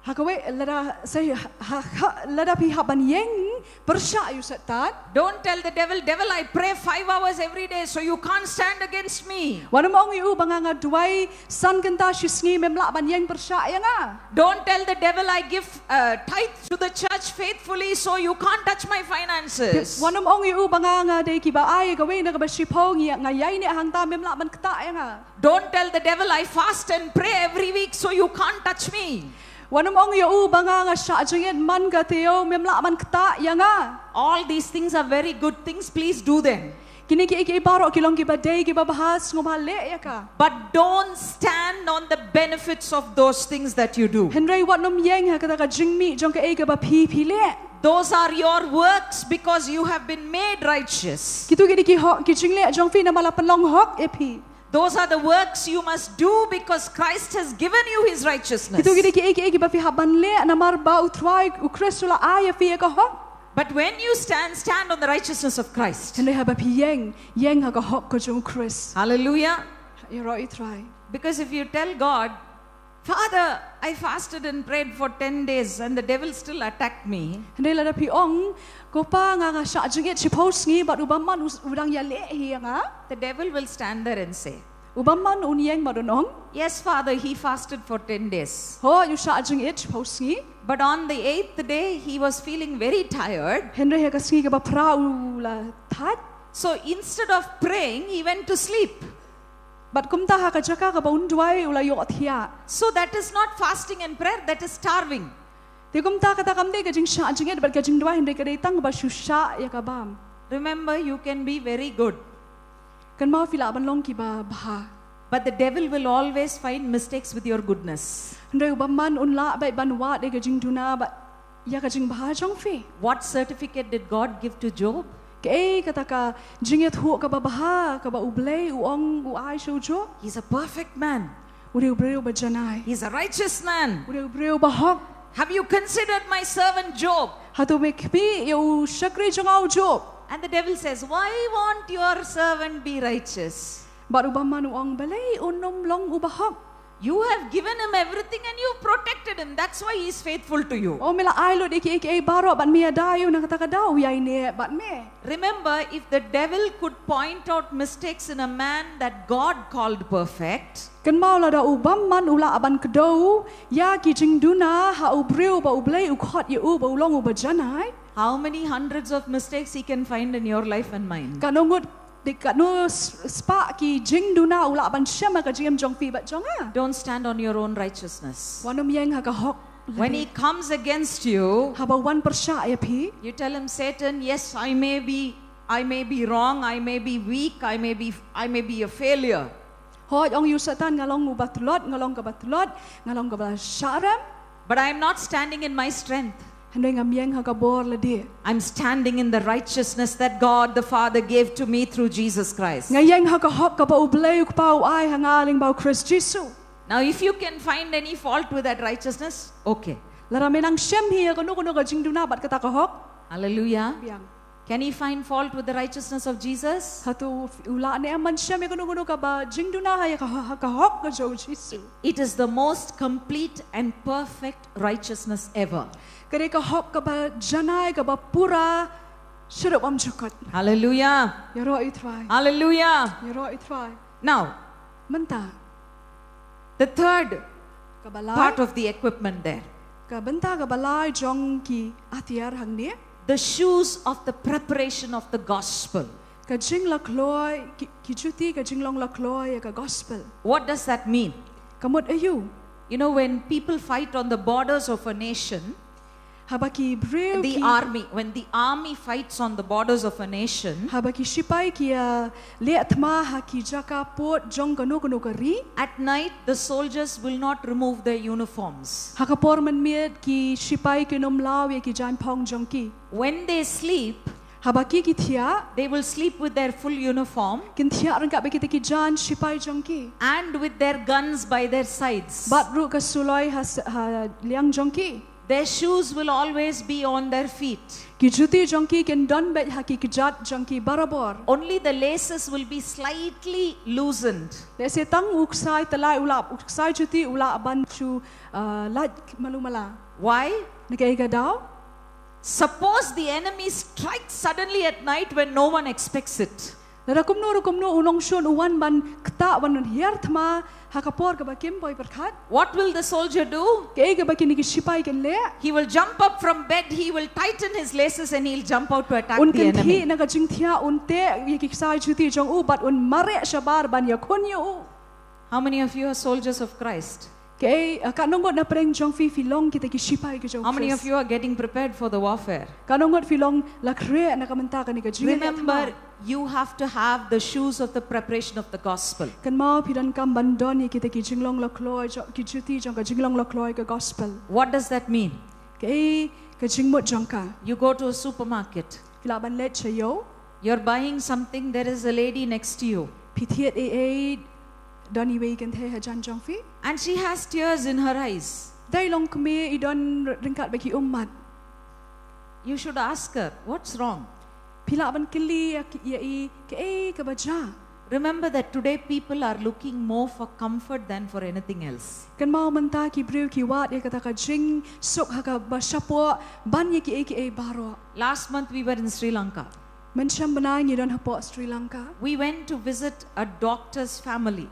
ha kawei, lada, say, ha, ha, lada phi hap ban ïeng pyrshah ïa u Soitan. Don't tell the devil, "Devil, I pray five hours every day, so you can't stand against me." Wat nym ong ïa u ba nga nga duwai san kynta shi sngi, mem lah ban ïeng pyrshah ïa nga. Don't tell the devil, "I give uh, tithe to the church faithfully, so you can't touch my finances." Wat nym ong ïa u ba nga nga dei kiba ai kawei na kaba shiphew, nga ïai neh hangta, mem lah ban ktah ïa nga. Don't tell the devil, "I fast and pray every week, so you can't touch me." Wat nym ong ïa u ba nga nga shah jingit man ka taïew, mem lah ban ktah ïa nga. All these things are very good things, please do them. Kine kiei kiei baroh ki long kiba dei kiba bha, sngewbha leh ïa ka. But don't stand on the benefits of those things that you do. Hynrei wat nym ïeng ha kata ka jingmih jong kaei kaba phi phi leh. Those are your works because you have been made righteous. Kitu ki dei ki hok, ki jingleh jong phi namar la pynlong hok ïa phi. Those are the works you must do because Christ has given you his righteousness. Kitu ki dei kiei kiei kiba phi hap ban leh namar ba u Trai u Khrist u la ai ïa phi ïa ka hok. But when you stand, stand on the righteousness of Christ. Hynrei haba phi ïeng, ïeng ha ka hok ka jong u Khrist. Hallelujah. Ïaroh ïa u Trai. Because if you tell God, "Father, I fasted and prayed for ten days and the devil still attacked me." Hynrei lada phi ong, "Ko Pa, nga nga shah jingit shiphew sngi bad u bymman u, u dang ïaleh hi ïa nga." The devil will stand there and say, U bymman un ïeng bad un ong, "Yes, Father, he fasted for ten days." Hooid, u shah jingit shiphew sngi. But on the eighth day, he was feeling very tired. Hynrei ha ka sngi kaba phra u la thait. So instead of praying, he went to sleep. Bad kumta ha ka jaka kaba un duwai u la ïohthiah. So that is not fasting and prayer, that is starving. Te kumta kata kam dei ka jingshah jingit bad ka jingduwai, hynrei ka dei tang ba shu shah ïa ka bam. Remember, you can be very good. Kynmaw phi lah ban long kiba bha. But the devil will always find mistakes with your goodness. Hynrei u bymman un lah beit ban wad ïa ka jingduna bad ïa ka jingbha jong phi. What certificate did God give to Job? Kaei kata ka jingïathuh kaba bha kaba U Blei u ong u ai sha u Job? He's a perfect man. U dei u briew ba janai. He's a righteous man. U dei u briew ba hok. Have you considered my servant Job? Hato me kynmaw ïa u shakri jong nga u Job? And the devil says, "Why won't your servant be righteous?" Bad u bymman u ong, balei un ym long u ba hok? You have given him everything and you protected him. That's why he is faithful to you. O, me la ai lut ïa kiei kiei baroh bad me ïada ïa u, na kata ka daw u ïaineh bad me. Remember, if the devil could point out mistakes in a man that God called perfect, kynmaw lada u bymman u lah ban kdew ïa ki jingduna ha u briew ba U Blei u khot ïa u ba u long u ba janai. How many hundreds of mistakes he can find in your life and mine? Katno ngut, dei katno s-, spah ki jingduna u lah ban shem ha ka jingim jong phi bad jong nga. Don't stand on your own righteousness. Wat nym ïeng ha ka hok. When he comes against you, haba u wan pyrshah ïa phi, you tell him, "Satan, yes, I may be, I may be wrong, I may be weak, I may be, I may be a failure." Hooid, ong ïa u Soitan, nga long u ba tlot, nga long kaba tlot, nga long kaba shah rem. But I am not standing in my strength. Hynrei ngam ïeng ha ka bor lade. I'm standing in the righteousness that God the Father gave to me through Jesus Christ. Nga ïeng ha ka hok kaba U Blei u Kpa u ai ha nga lyngba u Khrist Jisu. Now, if you can find any fault with that righteousness, okay. Lada me nang shem hi ïa kano kano ka jingduna bad kata ka hok. Hallelujah. Biang. Can he find fault with the righteousness of Jesus? Hato u lah ne em ban shem ïa kano kano kaba jingduna ha ïa ka, ha ka hok ka jong u Jisu? It is the most complete and perfect righteousness ever. Ka dei ka hok kaba janai, kaba pura shaduh bymjukut. Hallelujah. Ïaroh ïa u Trai. Hallelujah. Ïaroh ïa u Trai. Now, mynta, the third kaba lai, part of the equipment there. Ka bynta kaba lai jong ki atiar hangne. The shoes of the preparation of the gospel. Ka jinglakhloh, ki, ki juti ka jinglong lakhloh ïa ka gospel. What does that mean? Ka mut aïu? You know, when people fight on the borders of a nation, haba ki briew, the ki army, when the army fights on the borders of a nation, haba ki shipai ki ïa leh thma ha ki jaka pud jong kano kano ka ri. At night, the soldiers will not remove their uniforms. Ha ka por mynmiet ki shipai kin ym law ïa ki jaiñphong jong ki. When they sleep, Haba ki ki thiah, they will sleep with their full uniform kin thiah ryngkat bad kita ki jaiñ sipai jong ki. And with their guns by their sides. Bad ruh ka suloi ha, s- ha liang jong ki. Their shoes will always be on their feet. Ki juti jong ki kin don beit ha ki kjat jong ki barabor. Only the laces will be slightly loosened. Lehse tang u ksai tyllai u lah, u ksai juti u lah ban shu uh, lait malu mala. Why? Na kaei ka daw? Suppose the enemy strikes suddenly at night when no one expects it. Lada kumno ruh kumno u nongshun u wan ban ktah, wan hiar thma ha ka por kaba kim poi pyrkhat. What will the soldier do? Kaei kaba kine ki sipai kin leh? He will jump up from bed, he will tighten his laces and he'll jump out to attack Un the kin thiah enemy. na ka jingthiah, un teh ïa ki ksai juti jong u bad un mareh shabar ban ïakhun ïa u. How many of you are soldiers of Christ? Kaei, uh, katno ngut na pdeng jong phi phi long kita ki sipai ki jong u Khrist? How many of you are getting prepared for the warfare? Katno ngut phi long la khreh na ka bynta kane ka jingïaleh thma? Remember, you have to have the shoes of the preparation of the gospel. Kynmaw phi donkam ban don ïa kita ki jinglong la kloi jong, ki juti jong ka jinglong la kloi ka gospel. What does that mean? Kaei ka jingmut jong ka? You go to a supermarket, Phi lah ban leit sha ïew. You're buying something, there is a lady next to you. Phi thied ei ei, don iwei i kynthei hajan jong phi. And she has tears in her eyes. Dei long kmie, i don ryngkat bad ki ummat. You should ask her, what's wrong? Phi lah ban kylli ïa ki, ïa i kaei kaba jia. Remember that today people are looking more for comfort than for anything else. Kynmaw mynta ki briew ki wad ïa kata ka jingsuk ha kaba shapoh ban ïa kiei kiei baroh. Last month we were in Sri Lanka. Mynshem bnai ngi don hapoh Sri Lanka. We went to visit a doctor's family.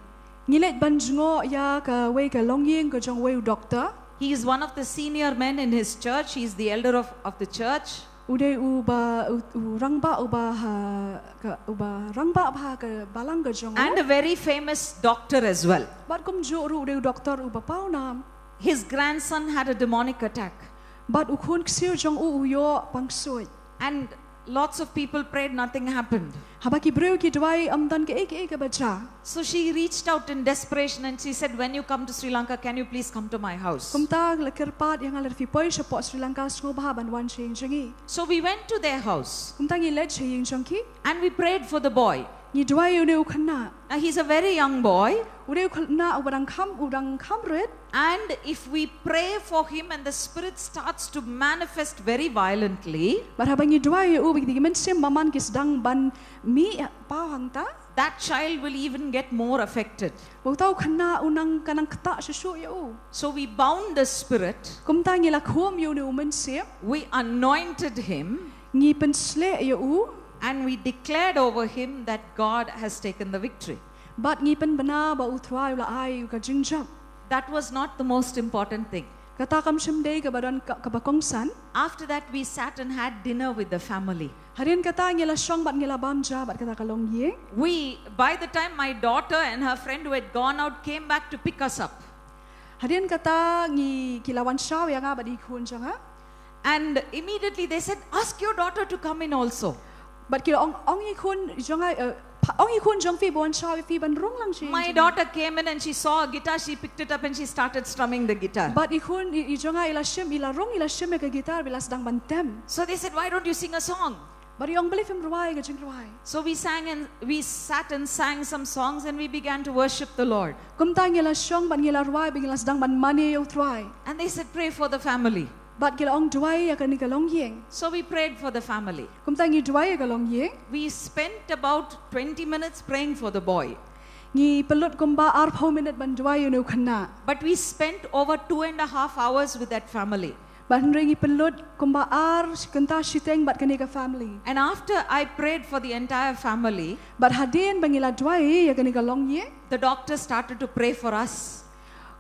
Ngi leit ban jngoh ïa kawei ka longïing ka jong uwei u doktor. He is one of the senior men in his church. He is the elder of, of the church. U dei uba, u, u rangbah uba ha, ka, uba rangbah bha ha ka balang ka jong u. And a very famous doctor as well. Bad kumjuh ruh u dei u doktor uba pawnam. His grandson had a demonic attack. Bad u khun ksiew jong u u ïoh pangsuid. And lots of people prayed, nothing happened. Haba ki briew ki duwai, ym don kaei kaei kaba jia. So she reached out in desperation and she said, when you come to Sri Lanka, can you please come to my house? Kumta la kyrpad ïa nga, lada phi poi shapoh Sri Lanka, sngewbha ban wan sha ïing jong ngi. So we went to their house Kumta ngi leit sha ïing jong ki. And we prayed for the boy. Ngi duwai ïa une u khynnah. Now he's a very young boy. U dei u khynnah uba dang kham, u dang kham rit. And if we pray for him and the spirit starts to manifest very violently, Bad haba ngi duwai ïa u, bad ki mynsiem bymman ki sdang ban mih paw hangta. That child will even get more affected. Bad uta u khynnah u nang, ka nang ktah shuh shuh ïa u. So we bound the spirit, Kumta ngi la khum ïa une u mynsiem. We anointed him, Ngi pynsleh ïa u. And we declared over him that God has taken the victory. Bad ngi pynbna ba u Trai u la ai ka jingjop. That was not the most important thing. Kata kam shym dei kaba don ka, kaba kongsan. After that, we sat and had dinner with the family. Hadien kata ngi la shong bad ngi la bam ja bad kata ka longïing. We, by the time my daughter and her friend who had gone out came back to pick us up, Hadien kata ngi, ki la wan shaw ïa nga bad i khun jong nga. And immediately they said, ask your daughter to come in also. Bad ki la ong, ong i khun jong nga, eh, pha-, ong i khun jong phi ba wan shaw ïa phi ban rung lang sha ïing jong nga. My daughter came in and she saw a guitar, she picked it up and she started strumming the guitar. Bad i khun i, i jong nga i la shim, i la rung, i la shim ïa ka guitar bad i la sdang ban tem. So they said, why don't you sing a song? Bad i ong, balei phim rwai ka jingrwai? So we sang and we sat and sang some songs and we began to worship the Lord. Kumta ngi la shong bad ngi la rwai bad ngi la sdang ban mane ïa u Trai. And they said, pray for the family. Bad ki la ong, duwai ïa kane ka longïing. So we prayed for the family. Kumta ngi duwai ïa ka longïing. We spent about twenty minutes praying for the boy. Ngi pynlut kumba arphew minit ban duwai ïa une u khynnah. But we spent over two and a half hours with that family. Bad hynrei ngi pynlut kumba ar kynta shiteng bad kane ka family. And after I prayed for the entire family, Bad hadien ba ngi la duwai ïa kane ka longïing, the doctor started to pray for us.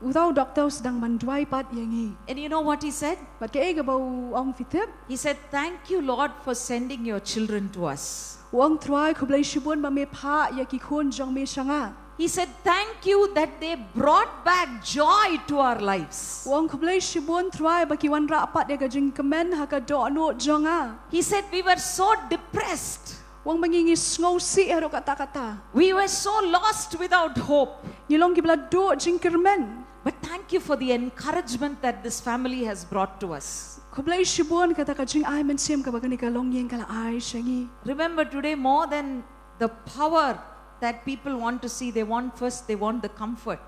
Uta u doktor u sdang ban duwai pat ïa ngi. And you know what he said? Bad kaei kaba u ong, phi tip? He said, thank you, Lord, for sending your children to us. U ong, Trai, khublei shibun ba me phah ïa ki khun jong me sha nga. He said, thank you that they brought back joy to our lives. U ong, khublei shibun Trai ba ki wanrah pat ïa ka jingkmen ha ka dohnud jong nga. He said, we were so depressed. U ong, ba ngi ngi sngewsih haduh katta katta. We were so lost without hope. Ngi long kiba la duh jingkyrmen. But thank you for the encouragement that this family has brought to us. Khublei shibun kata ka jingai mynsiem kaba kane ka longïing ka la ai sha ngi. Remember today, more than the power that people want to see, they want first, they want the comfort.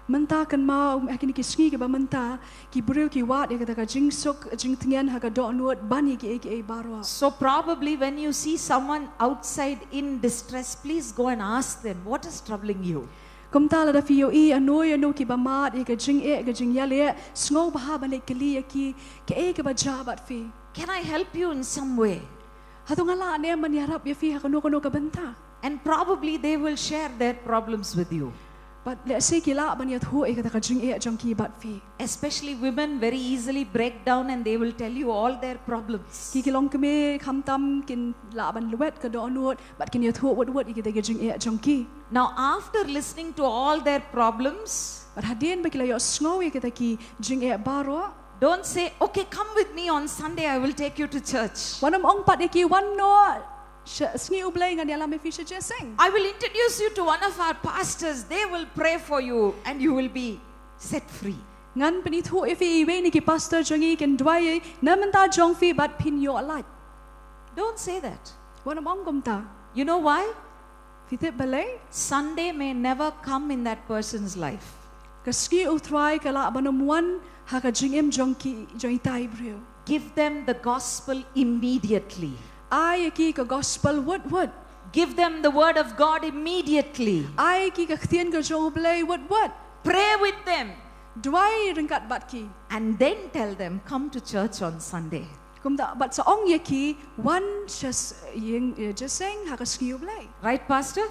Mynta kynmaw, ha kine ki sngi kiba mynta, ki briew ki wad ïa kata ka jingsuk jingtngen ha ka dohnud ban ïa kiei kiei baroh. So probably when you see someone outside in distress, please go and ask them, "What is troubling you?" Kumta lada phi ïohi ïano ïano kiba mad ïa ka jingeh ka jingïaleh, sngewbha ban leit kylli ïa ki, kaei kaba jia bad phi? "Can I help you in some way?" Hato nga lah ne em ban ïarap ïa phi ha kano kano ka bynta? And probably they will share their problems with you. Bad lehse ki lah ban ïathuh ïa kata ka jingeh jong ki bad phi. Especially women very easily break down and they will tell you all their problems. Ki ki longkmie khamtam kin lah ban lwet ka dohnud bad kin ïathuh wut wut ïa kita ki jingeh jong ki. Now, after listening to all their problems, bad hadien ba ki la ïohsngew ïa kita ki jingeh baroh, don't say, "Okay, come with me on Sunday, I will take you to church." Wat nym ong pat ïa ki, "Wan noh, sha, sngi U Blei ngan ïalam ïa phi sha jingïaseng." "I will introduce you to one of our pastors, they will pray for you and you will be set free." "Ngan pynithuh ïa phi iwei na ki pastor jong ngi, kin duwai na bynta jong phi bad phin ïoh lait." Don't say that. Wat nym ong kumta. You know why? Phi tip balei? Sunday may never come in that person's life. Ka sngi U Trai ka lah ban ym wan ha ka jingim jong ki, jong itai i briew. Give them the gospel immediately. Ai ïa ki ka gospel wut wut. Give them the word of God immediately. Ai ïa ki ka ktien ka jong U Blei wut wut. Pray with them. Duwai ryngkat bad ki. And then tell them, "Come to church on Sunday." Kumta bad sa ong ïa ki, "Wan sha s-, ïing, eh, jingïaseng ha ka sngi U Blei." Right, Pastor?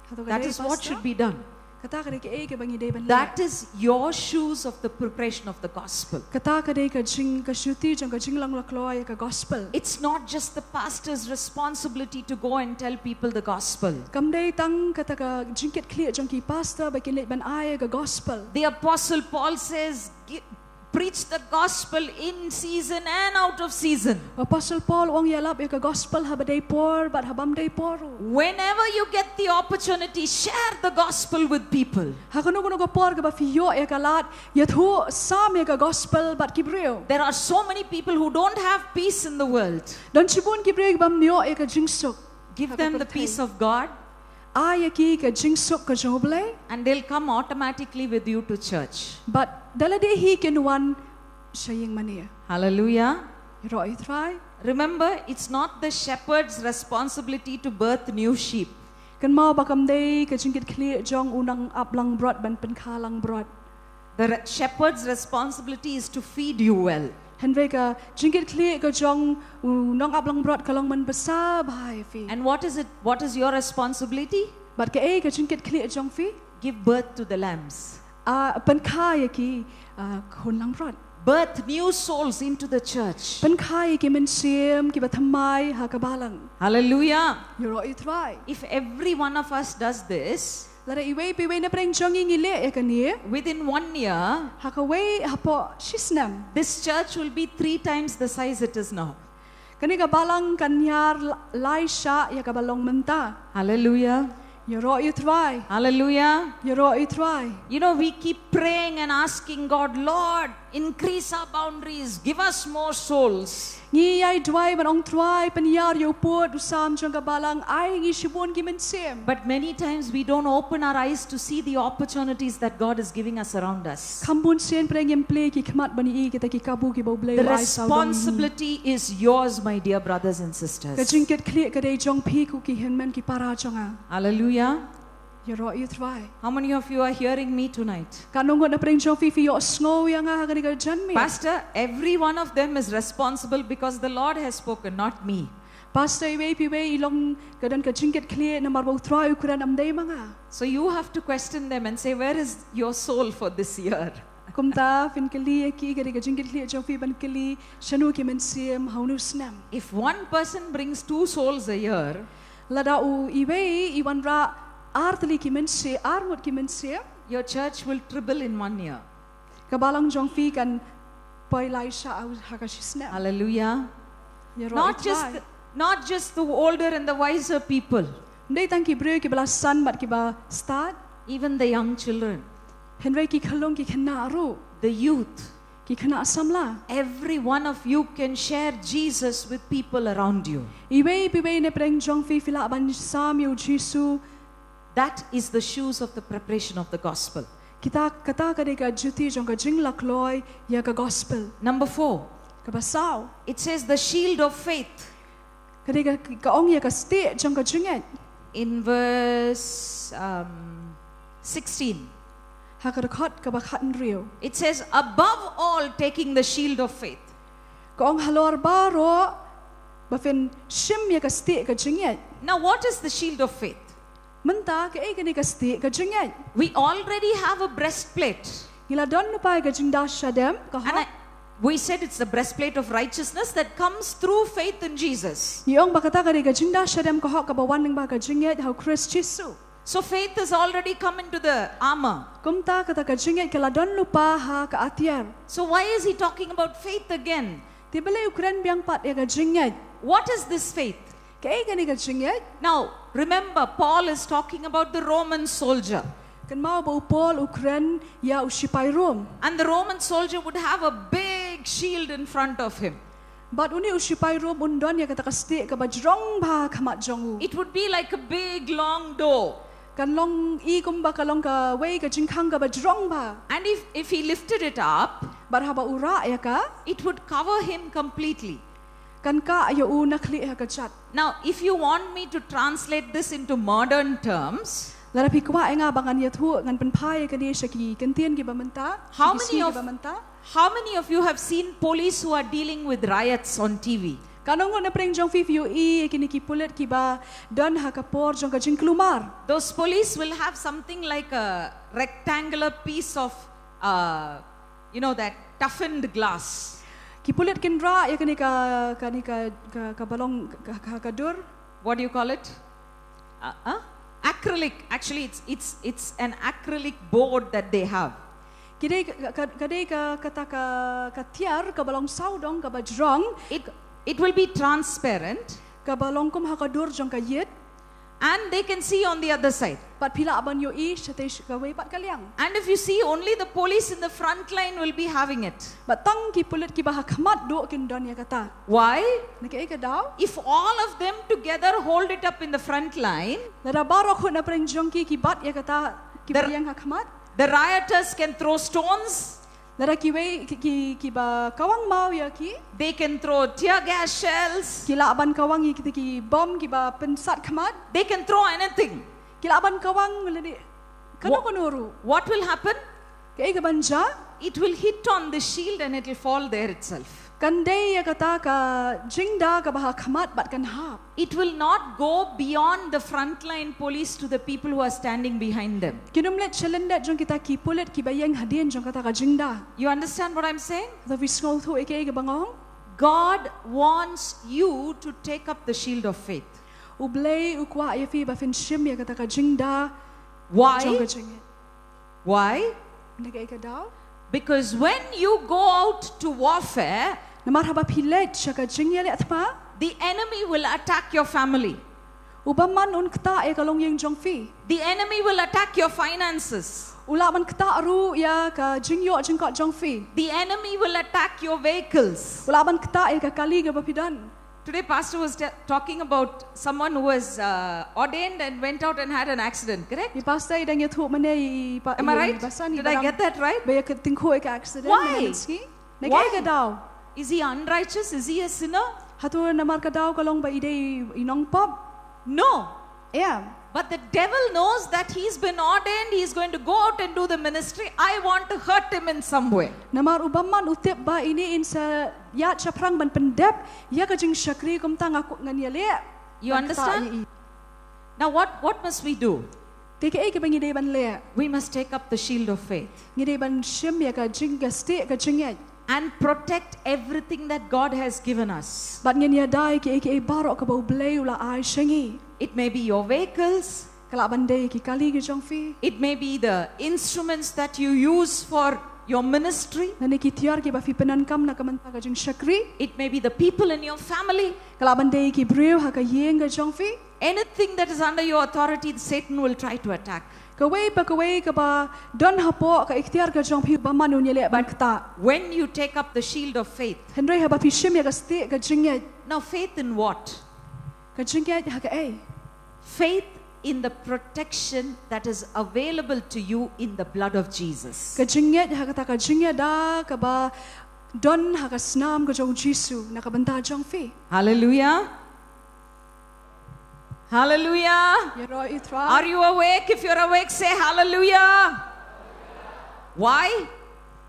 Hato ka dei, Pastor? That is what should be done. Kata ka dei kaei kaba ngi dei ban leh. That is your shoes of the preparation of the gospel. Kata ka dei ka jing, ka shuti jong ka jinglong la kloi ïa ka gospel. It's not just the pastor's responsibility to go and tell people the gospel. Kam dei tang kata ka jingkitkhlieh jong ki pastor ba kin leit ban ai ïa ka gospel. The apostle Paul says, "Gi-, preach the gospel in season and out of season." Apostle Paul u ong, "Ïalap ïa ka gospel haba dei por bad haba ym dei por." Whenever you get the opportunity, share the gospel with people. Ha kano kano ka por kaba phi ïoh ïa ka lad, ïathuh sam ïa ka gospel bad ki briew. There are so many people who don't have peace in the world. Don shibun ki briew kiba ym ïoh ïa ka jingsuk. Give them the peace of God. Ai ïa ki ka jingsuk ka jong U Blei. And they'll come automatically with you to church. Bad da lade hi kin wan sha ïing mane. Hallelujah. Ïaroh ïa U Trai. Remember, it's not the shepherd's responsibility to birth new sheep. Kynmaw ba kam dei ka jingkitkhlieh jong u nongap langbrot ban pynkha langbrot. The re-, shepherd's responsibility is to feed you well. Hynrei ka jingkitkhlieh ka jong u nongap langbrot ka long ban bsa bha ïa phi. And what is it? What is your responsibility? Bad kaei ka jingkitkhlieh jong phi? Give birth to the lambs. Ah, pynkha ïa ki, ah, khun langbrot. Birth new souls into the church. Pynkha ïa ki mynsiem kiba thymmai ha ka balang. Hallelujah. Ïaroh ïa U Trai. If every one of us does this, lada iwei pa iwei na pdeng jong ngi ngi leh ïa kane, within one year, ha kawei hapoh shisnem, this church will be three times the size it is now. Kane ka balang kan hiar la-, lai shah ïa kaba long mynta. Hallelujah. Ïaroh ïa U Trai. Hallelujah. Ïaroh ïa U Trai. You know, we keep praying and asking God, "Lord, increase our boundaries, give us more souls." Ngi ïai duwai ban ong, "Trai, pynïar ïa u pud u sam jong ka balang, ai ngi shibun ki mynsiem." But many times we don't open our eyes to see the opportunities that God is giving us around us. Kham bun sien pdeng ngim plie ki khmat ban ïohi kita ki kabu kiba U Blei u ai saw dong. The responsibility is yours, my dear brothers and sisters. Ka jingkitkhlieh ka dei jong phi ko ki hynmen ki para jong nga. Hallelujah. Ïaroh ïa U Trai. How many of you are hearing me tonight? Katno ngut na pdeng jong phi phi ïohsngew ïa nga ha kane ka janmiet? Pastor, every one of them is responsible because the Lord has spoken, not me. Pastor, iwei pa iwei i long ka don ka jingkitkhlieh namar ba U Trai u kren, ym dei ma nga. So you have to question them and say, "Where is your soul for this year?" Kumta phin kylli ïa ki, ka dei ka jingkitkhlieh jong phi ban kylli, shano ki mynsiem ha une u snem. If one person brings two souls a year, lada u iwei i wanrah ar tylli ki mynsiem, ar ngut ki mynsiem, your church will triple in one year. Ka balang jong phi kan poi lai shah ha ka shisnem. Hallelujah. Ïaroh ïa U Trai. Not just the, not just the older and the wiser people. Ym dei tang ki briew kiba la san bad kiba stad. Even the young children. Hynrei ki khyllung ki khynnah ruh. The youth. Ki khynnah samla. Every one of you can share Jesus with people around you. Iwei pa iwei na pdeng jong phi phi lah ban sam ïa u Jisu. That is the shoes of the preparation of the gospel. Kita, kata ka dei ka juti jong ka jinglakloi ïa ka gospel. Number four. Kaba saw. It says the shield of faith. Ka dei ka, ka ong ïa ka stieh jong ka jingngeit. In verse, um, sixteen. Ha ka dkhot kaba khathynriew. It says, "Above all, taking the shield of faith." Ka ong halor baroh, ba phin shim ïa ka stieh ka jingngeit. Now, what is the shield of faith? Mynta kaei kane ka stieh ka jingngeit? We already have a breastplate. Ngi la don lypa ïa ka jingdah shadem, ka hok. And I, we said it's the breastplate of righteousness that comes through faith in Jesus. Ngi ong ba kata ka dei ka jingdah shadem ka hok kaba wan lyngba ka jingngeit ha u Khrist Jisu. So faith has already come into the armor. Kumta kata ka jingngeit ka la don lypa ha ka atiar. So why is he talking about faith again? Te balei u kren biang pat ïa ka jingngeit? What is this faith? Kaei kane ka jingngeit? Now, remember, Paul is talking about the Roman soldier. Kynmaw ba u Paul u kren ïa u shipai Rom. And the Roman soldier would have a big shield in front of him. Bad une u shipai Rom un don ïa kata ka stieh kaba jrong bha ha khmat jong u. It would be like a big long door. Kan long i kumba ka long kawei ka jingkhang kaba jrong bha. And if, if he lifted it up, bad haba u rah ïa ka, it would cover him completely. Kan kah ïa u na khlieh ha ka jat. Now, if you want me to translate this into modern terms, lada phi kwah ïa nga ba ngan ïathuh, ngan pynphai ïa kane sha ki kyntien kiba mynta, sha ki sngi kiba mynta. How many of, how many of you have seen police who are dealing with riots on T V? Katno ngut na pdeng jong phi phi ïohi ïa kine ki pulit kiba don ha ka por jong ka jingkulmar? Those police will have something like a rectangular piece of, uh, you know, that toughened glass. Ki pulit kin rah ïa kane ka, kane ka, ka, kaba long ka, ka, ka dur. What do you call it? Uh, uh? Acrylic. Actually, it's, it's, it's an acrylic board that they have. Ka dei ka, ka, ka dei ka, kata ka, ka tiar kaba long sawdong kaba jrong. It, it will be transparent. Kaba long kum ha ka dur jong ka ïit. And they can see on the other side. Bad phi lah ban ïohi shatei sh-, kawei pat ka liang. And if you see, only the police in the front line will be having it. Bad tang ki pulit kiba ha khmat duh kin don ïa kata. Why? Na kaei ka daw? If all of them together hold it up in the front line, lada baroh kut na pdeng jong ki ki bat ïa kata, kiba ïeng ha khmat, the rioters can throw stones. Lada kiwei ki, ki, kiba kawang maw ïa ki, they can throw tear gas shells. Ki lah ban kawang ïa kita ki bom kiba pynsat khmat. They can throw anything. Ki lah ban kawang lane kano kano ruh. What will happen? Kaei kaban jia? It will hit on the shield and it will fall there itself. Kan dei ïa kata ka jingda kaba ha khmat bad kan hap. It will not go beyond the frontline police to the people who are standing behind them. Kin ym leit sha lyndet jong kita ki pulit kiba ïeng hadien jong kata ka jingda. You understand what I'm saying? Lada phi sngewthuh ïa kaei kaba nga ong? God wants you to take up the shield of faith. U Blei u kwah ïa phi ba phin shim ïa kata ka jingda jong ka jingngeit. Why? Why? Na kaei ka daw? Because when you go out to warfare, namar haba phi leit sha ka jingïaleh thma, the enemy will attack your family. U bymman un ktah ïa ka longïing jong phi. The enemy will attack your finances. U lah ban ktah ruh ïa ka jingïoh jingkot jong phi. The enemy will attack your vehicles. U lah ban ktah ïa ka kali kaba phi don. Today, Pastor was ta-, talking about someone who was, uh, ordained and went out and had an accident, correct? I Pastor i dang ïathuh mynne i pa-, Am I right? Did I get that right? Ba ïa ka tyngkhuh ïa ka accident mynne mynsngi. Why? Na kaei ka daw? Is he unrighteous? Is he a sinner? Hato namar ka daw ka long ba i dei i nongpop? No. Em. But the devil knows that he's been ordained, he's going to go out and do the ministry. I want to hurt him in some way. Namar u bymman u tip ba ine in sa ïaid shaphrang ban pyndep ïa ka jingshakri, kumta nga kwah ngan ïaleh. You understand? Now what, what must we do? Te kaei kaba ngi dei ban leh? We must take up the shield of faith. Ngi dei ban shim ïa ka jing, ka stieh ka jingngeit. And protect everything that God has given us. Bad ngin ïada ïa kiei kiei baroh kaba U Blei u la ai sha ngi. It may be your vehicles. Ka lah ban dei ki kali ki jong phi. It may be the instruments that you use for your ministry. Lane ki tiar kiba phi pyndonkam na ka bynta ka jingshakri. It may be the people in your family. Ka lah ban dei ki briew ha ka ïing ka jong phi. Anything that is under your authority, Satan will try to attack. Kawei pa kawei kaba don hapoh ka iktiar ka jong phi, u bymman un ïaleh ban ktah. When you take up the shield of faith, hynrei haba phi shim ïa ka stieh ka jingngeit. Now, faith in what? Ka jingngeit ha kaei? Faith in the protection that is available to you in the blood of Jesus. Ka jingngeit ha kata ka jingïada kaba don ha ka snam ka jong u Jisu na ka bynta jong phi. Hallelujah. Hallelujah. Ïaroh ïa u Trai. Are you awake? If you're awake, say hallelujah. Why?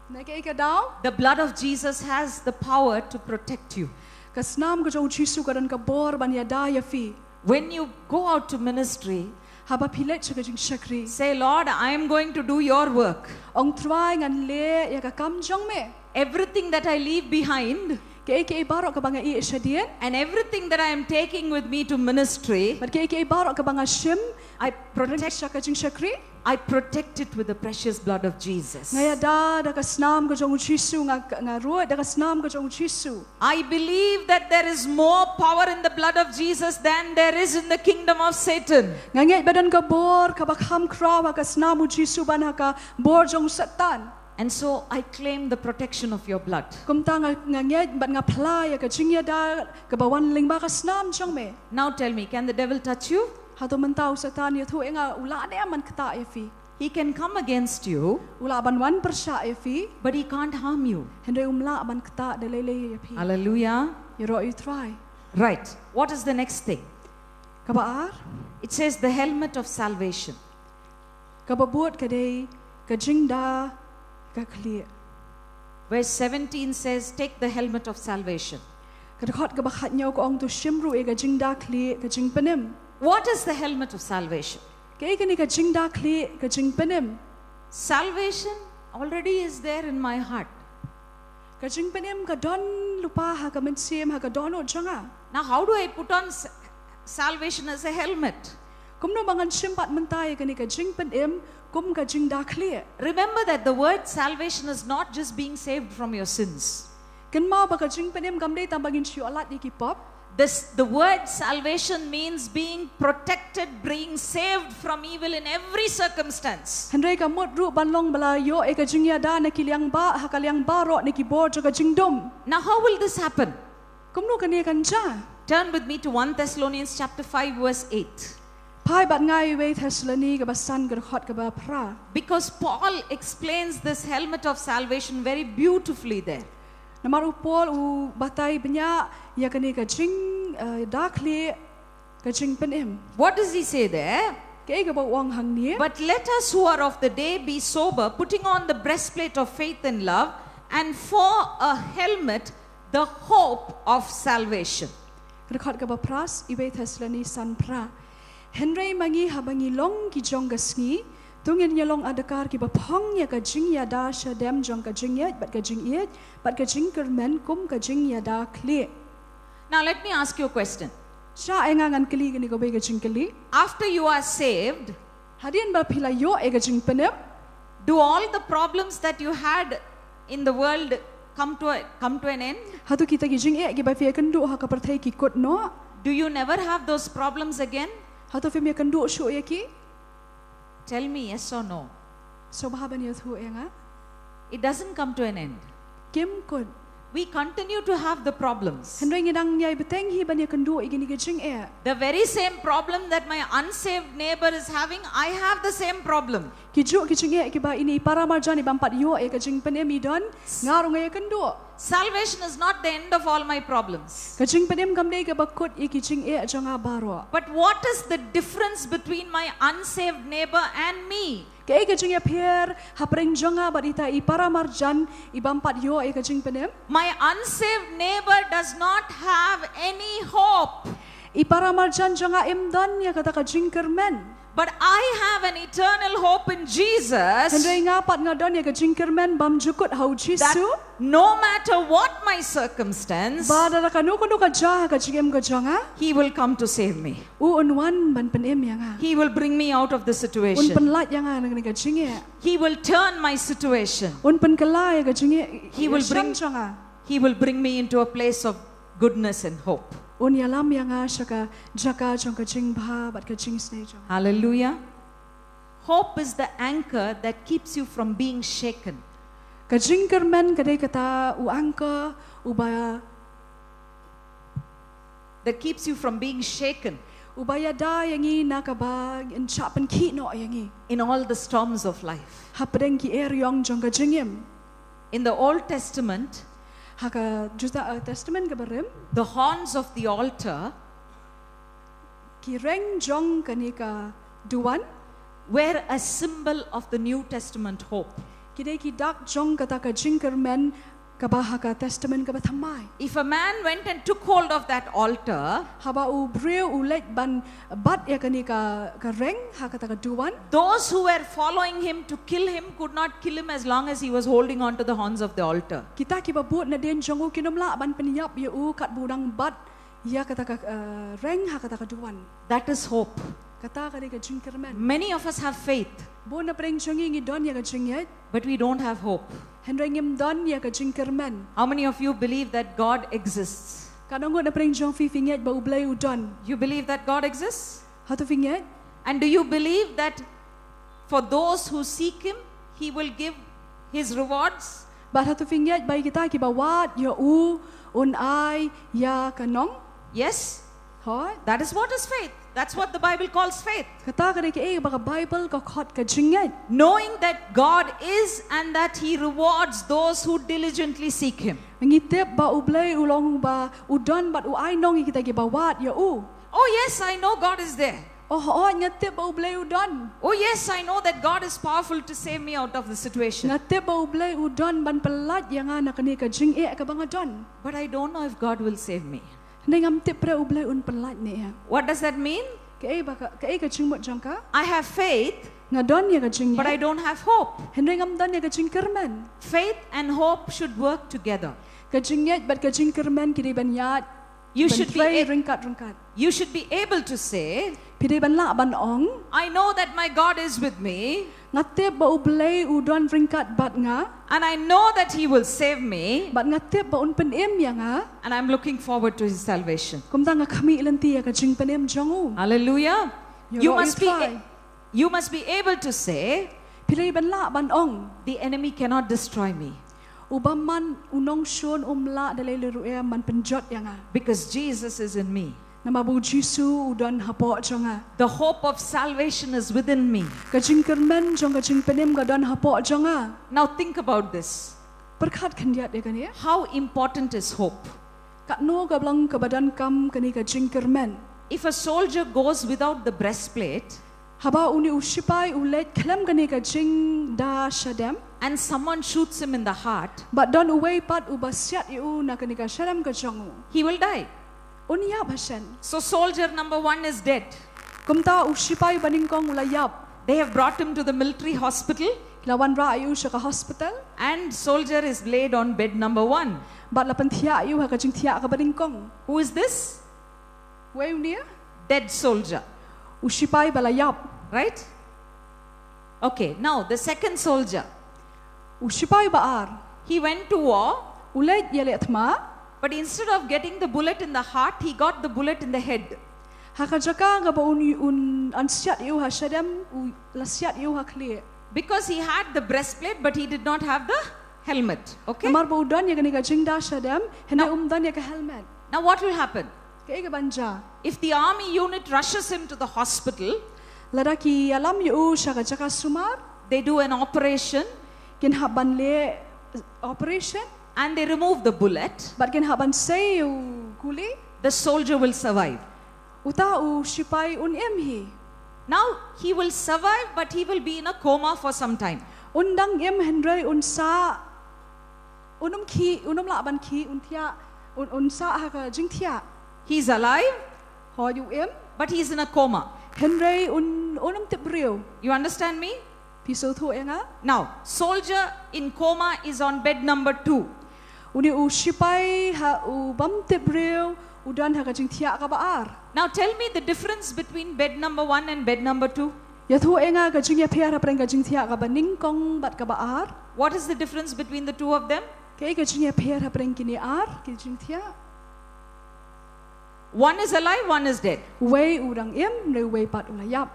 Na kaei ka daw? The blood of Jesus has the power to protect you. Ka snam ka jong u Jisu ka don ka bor ban ïada ïa phi. When you go out to ministry, haba phi leit sha ka jingshakri, say, "Lord, I am going to do your work." Ong, Trai, ngan leh ïa ka kam jong me. Everything that I leave behind, kaei kaei baroh kaba nga ïeh shadien, and everything that I am taking with me to ministry, bad kaei kaei baroh kaba nga shim, I protect, sha ka jingshakri, I protect it with the precious blood of Jesus. Nga ïada da ka snam ka jong u Jisu, nga, nga ruid da ka snam ka jong u Jisu. I believe that there is more power in the blood of Jesus than there is in the kingdom of Satan. Nga ngeit ba don ka bor kaba kham khraw ha ka snam u Jisu ban ha ka bor jong u Satan. And so I claim the protection of your blood. Kumta nga, nga ngeit bad nga phla ïa ka jingïada kaba wan lyngba ka snam jong me. Now tell me, can the devil touch you? Hato mynta u Satan ïathuh ïa nga u lah ne em ban ktah ïa phi? He can come against you, u lah ban wan pyrshah ïa phi, but he can't harm you. Hynrei um lah ban ktah da lei lei ïa phi. Hallelujah. Ïaroh ïa u Trai. Right. What is the next thing? Kaba ar? It says the helmet of salvation. Kaba bud ka dei ka jingda ka khlieh. Verse seventeen says, "Take the helmet of salvation." Ka dkhot kaba khathynñiew ka ong, "To shim ruh ïa ka jingda khlieh ka jingpynim." What is the helmet of salvation? Kaei kane ka jingda khlieh ka jingpynim? Salvation already is there in my heart. Ka jingpynim ka don lypa ha ka mynsiem, ha ka dohnud jong nga. Now, how do I put on s-, salvation as a helmet? Kumno ba ngan shim pat mynta ïa kane ka jingpynim kum ka jingda khlieh? Remember that the word salvation is not just being saved from your sins. Kynmaw ba ka jingpynim kam dei tang ba ngin shu ïoh lad ïa ki pop. This, the word salvation means being protected, being saved from evil in every circumstance. Hynrei ka mut ruh ban long ba la ïoh ïa ka jingïada na ki liang ba, ha ka liang baroh na ki bor jong ka jingdum. Now, how will this happen? Kumno kane kan jia? Turn with me to First Thessalonians chapter five, verse eight. Phai bad nga ïa Wei Thessaloni kaba san, ka dkhot kaba phra. Because Paul explains this helmet of salvation very beautifully there. Namar u Paul u batai bniah ïa kane ka jing, eh, da khlieh ka jingpynim. What does he say there? Kaei kaba u ong hangne? "But let us who are of the day be sober, putting on the breastplate of faith and love, and for a helmet, the hope of salvation." Ka dkhot kaba phra, ïa Wei Thessaloni san phra. Hynrei ma ngi haba ngi long ki jong ka sngi, to ngin ïa long adkar kiba phong ïa ka jingïada shadem jong ka jingngeit bad ka jingïeit bad ka jingkyrmen kum ka jingïada khlieh. Now let me ask you a question. Shah ïa nga ngan kylli kane kawei ka jingkylli. After you are saved, hadien ba phi la ïoh ïa ka jingpynim, do all the problems that you had in the world come to a, come to an end? Hato kita ki jingeh kiba phi ïakynduh ha ka pyrthei ki kut noh? Do you never have those problems again? Hato phim ïakynduh shuh ïa ki? Tell me yes or no. Sngewbha ban ïathuh ïa nga. It doesn't come to an end. Kim kut. We continue to have the problems. Hynrei ngi dang ïai bteng hi ban ïakynduh ïa kine ki jingeh. The very same problem that my unsaved neighbor is having, I have the same problem. Kijuh ki jingeh kiba ine i paramarjan i bym pat ïoh ïa ka jingpynim i don, nga ruh nga ïakynduh. Salvation is not the end of all my problems. Ka jingpynim kam dei kaba kut ïa ki jingeh jong nga baroh. But what is the difference between my unsaved neighbor and me? Kaei ka jingïapher hapdeng jong nga bad ita i paramarjan i bym pat ïoh ïa ka jingpynim? My unsaved neighbor does not have any hope. I paramarjan jong nga im don ïa kata ka jingkyrmen. But I have an eternal hope in Jesus. Hynrei nga pat nga don ïa ka jingkyrmen bymjukut ha u Jisu. That no matter what my circumstance, ba lada kano kano ka jia ha ka jingim ka jong nga, He will come to save me. U un wan ban pynim ïa nga. He will bring me out of the situation. Un pynlait ïa nga na kane ka jingeh. He will turn my situation. Un pynkylla ïa ka jingeh. He will bring, jong nga. He will bring me into a place of goodness and hope. Un ïalam ïa nga sha ka jaka jong ka jingbha bad ka jingsnei jong. Hallelujah. Hope is the anchor that keeps you from being shaken. Ka jingkyrmen ka dei kata u anchor uba that keeps you from being shaken uba ïada ïa ngi na kaba ngin shah pynkhih noh ïa ngi in all the storms of life. hapdeng ki eriong jong ka jingim. In the Old Testament, Ha ka Juda uh, Testament ka barim, the horns of the altar ki reng jong kane ka duwan were a symbol of the New Testament hope. ki dei ki dak jong kata ka jingkyrmen kaba ha ka Testament kaba thymmai. If a man went and took hold of that altar, Haba u briew u leit ban bat ïa kane ka, ka reng ha kata ka duwan, those who were following him to kill him could not kill him as long as he was holding on to the horns of the altar. Kita kiba bud nadien jong u kin ym lah ban pynïap ïa u katba u dang bat ïa kata ka uh, reng ha kata ka duwan. That is hope. Kata ka dei ka jingkyrmen. Many of us have faith, Bun na pdeng jong ngi ngi don ïa ka jingngeit, but we don't have hope. Hynrei ngim don ïa ka jingkyrmen. How many of you believe that God exists? Katno ngut na pdeng jong phi phi ngeit ba U Blei u don? You believe that God exists? Hato phi ngeit? And do you believe that for those who seek Him, He will give His rewards? Bad hato phi ngeit ba ïa kita kiba wad ïa u un ai ïa ka nong? Yes? Hooid. That is what is faith. That's what the Bible calls faith. Kata ka dei kaei ba ka Bible ka khot ka jingngeit. Knowing that God is and that He rewards those who diligently seek Him. Ngi tip ba U Blei u long ba u don bad u ai nong ïa kita kiba wad ïa u. Oh, yes, I know God is there. Oh hooid, nga tip ba U Blei u don. Oh, yes, I know that God is powerful to save me out of the situation. Nga tip ba U Blei u don ban pyllait ïa nga na kane ka jingeh kaba nga don. But I don't know if God will save me. Hynrei ngam tip pre U Blei un pyllait ne ïa. What does that mean? Kaei ba ka, kaei ka jingmut jong ka? I have faith, Nga don ïa ka but I jingngeit. Don't have hope. Hynrei ngam don ïa ka jingkyrmen. Faith and hope should work together. Ka jingngeit bad ka jingkyrmen ki dei ban ïaid. You Ban should be trei a- ryngkat ryngkat. You should be able to say, Phi dei ban lah ban ong, I know that my God is with me, nga tip ba U Blei u don ryngkat bad nga, and I know that He will save me, bad nga tip ba un pynim ïa nga, and I'm looking forward to His salvation. Kumta nga khmih lynti ïa ka jingpynim jong u. Hallelujah. Ïa You roh must ïa be trai. A- you must be able to say, Phi dei ban lah ban ong, the enemy cannot destroy me u bymman u nongshun um lah da lei lei ruh ïa man pynjot ïa nga. Because Jesus is in me. Namar ba U Jisu u don hapoh jong nga. The hope of salvation is within me. Ka jingkyrmen jong ka jingpynim ka don hapoh jong nga. Now think about this. Pyrkhat khyndiat ïa kane. How important is hope? Katno ka blang kaba donkam kane ka jingkyrmen. If a soldier goes without the breastplate, Haba une u shipai u leit khlem kane ka jingda shadem, and someone shoots him in the heart, bad don uwei pat uba siat ïa u na kane ka shadem ka jong u, he will die. Un ïap hashen. So soldier number one is dead. Kumta u shipai ba nyngkong u la ïap. They have brought him to the military hospital, La wanrah ïa u sha ka hospital. And soldier is laid on bed number one. Bad la pynthiah ïa u ha ka jingthiah kaba nyngkong. Who is this? Uei une? Dead soldier. U shipai ba la ïap. Right? Okay, now the second soldier. U shipai ba ar. He went to war. U leit ïaleh thma. But instead of getting the bullet in the heart, he got the bullet in the head. Ha ka jaka kaba un, un, un siat ïa u ha shadem, u la siat ïa u ha khlieh. Because he had the breastplate, but he did not have the helmet. Okay? Namar ba u don ïa kane ka jingda shadem, hynrei um don ïa ka helmet. Now what will happen? Kaei kaban jia? If the army unit rushes him to the hospital, lada ki ïalam ïa u sha ka jaka sumar, they do an operation, kin hap ban leh operation, and they remove the bullet, bad kin hap ban sei ïa u kuli, the soldier will survive. Uta u shipai un im hi. Now he will survive, but he will be in a coma for some time. Un dang im hynrei un sah, un um khih, un um lah ban khih, un thiah, un, un sah ha ka jingthiah. He's alive, Hooid u im. But he's in a coma. Hynrei un, un um tip briew. You understand me? Phi sngewthuh ïa nga? Now, soldier in coma is on bed number two. Une u shipai ha u bym tip briew u don ha ka jingthiah kaba ar. Now tell me the difference between bed number one and bed number two. Ïathuh ïa nga ka jingïapher hapdeng ka jingthiah kaba nyngkong bad kaba ar. What is the difference between the two of them? Kaei ka jingïapher hapdeng kine ar ki jingthiah? One is alive, one is dead. Uwei u dang im, hynrei uwei pat u la ïap.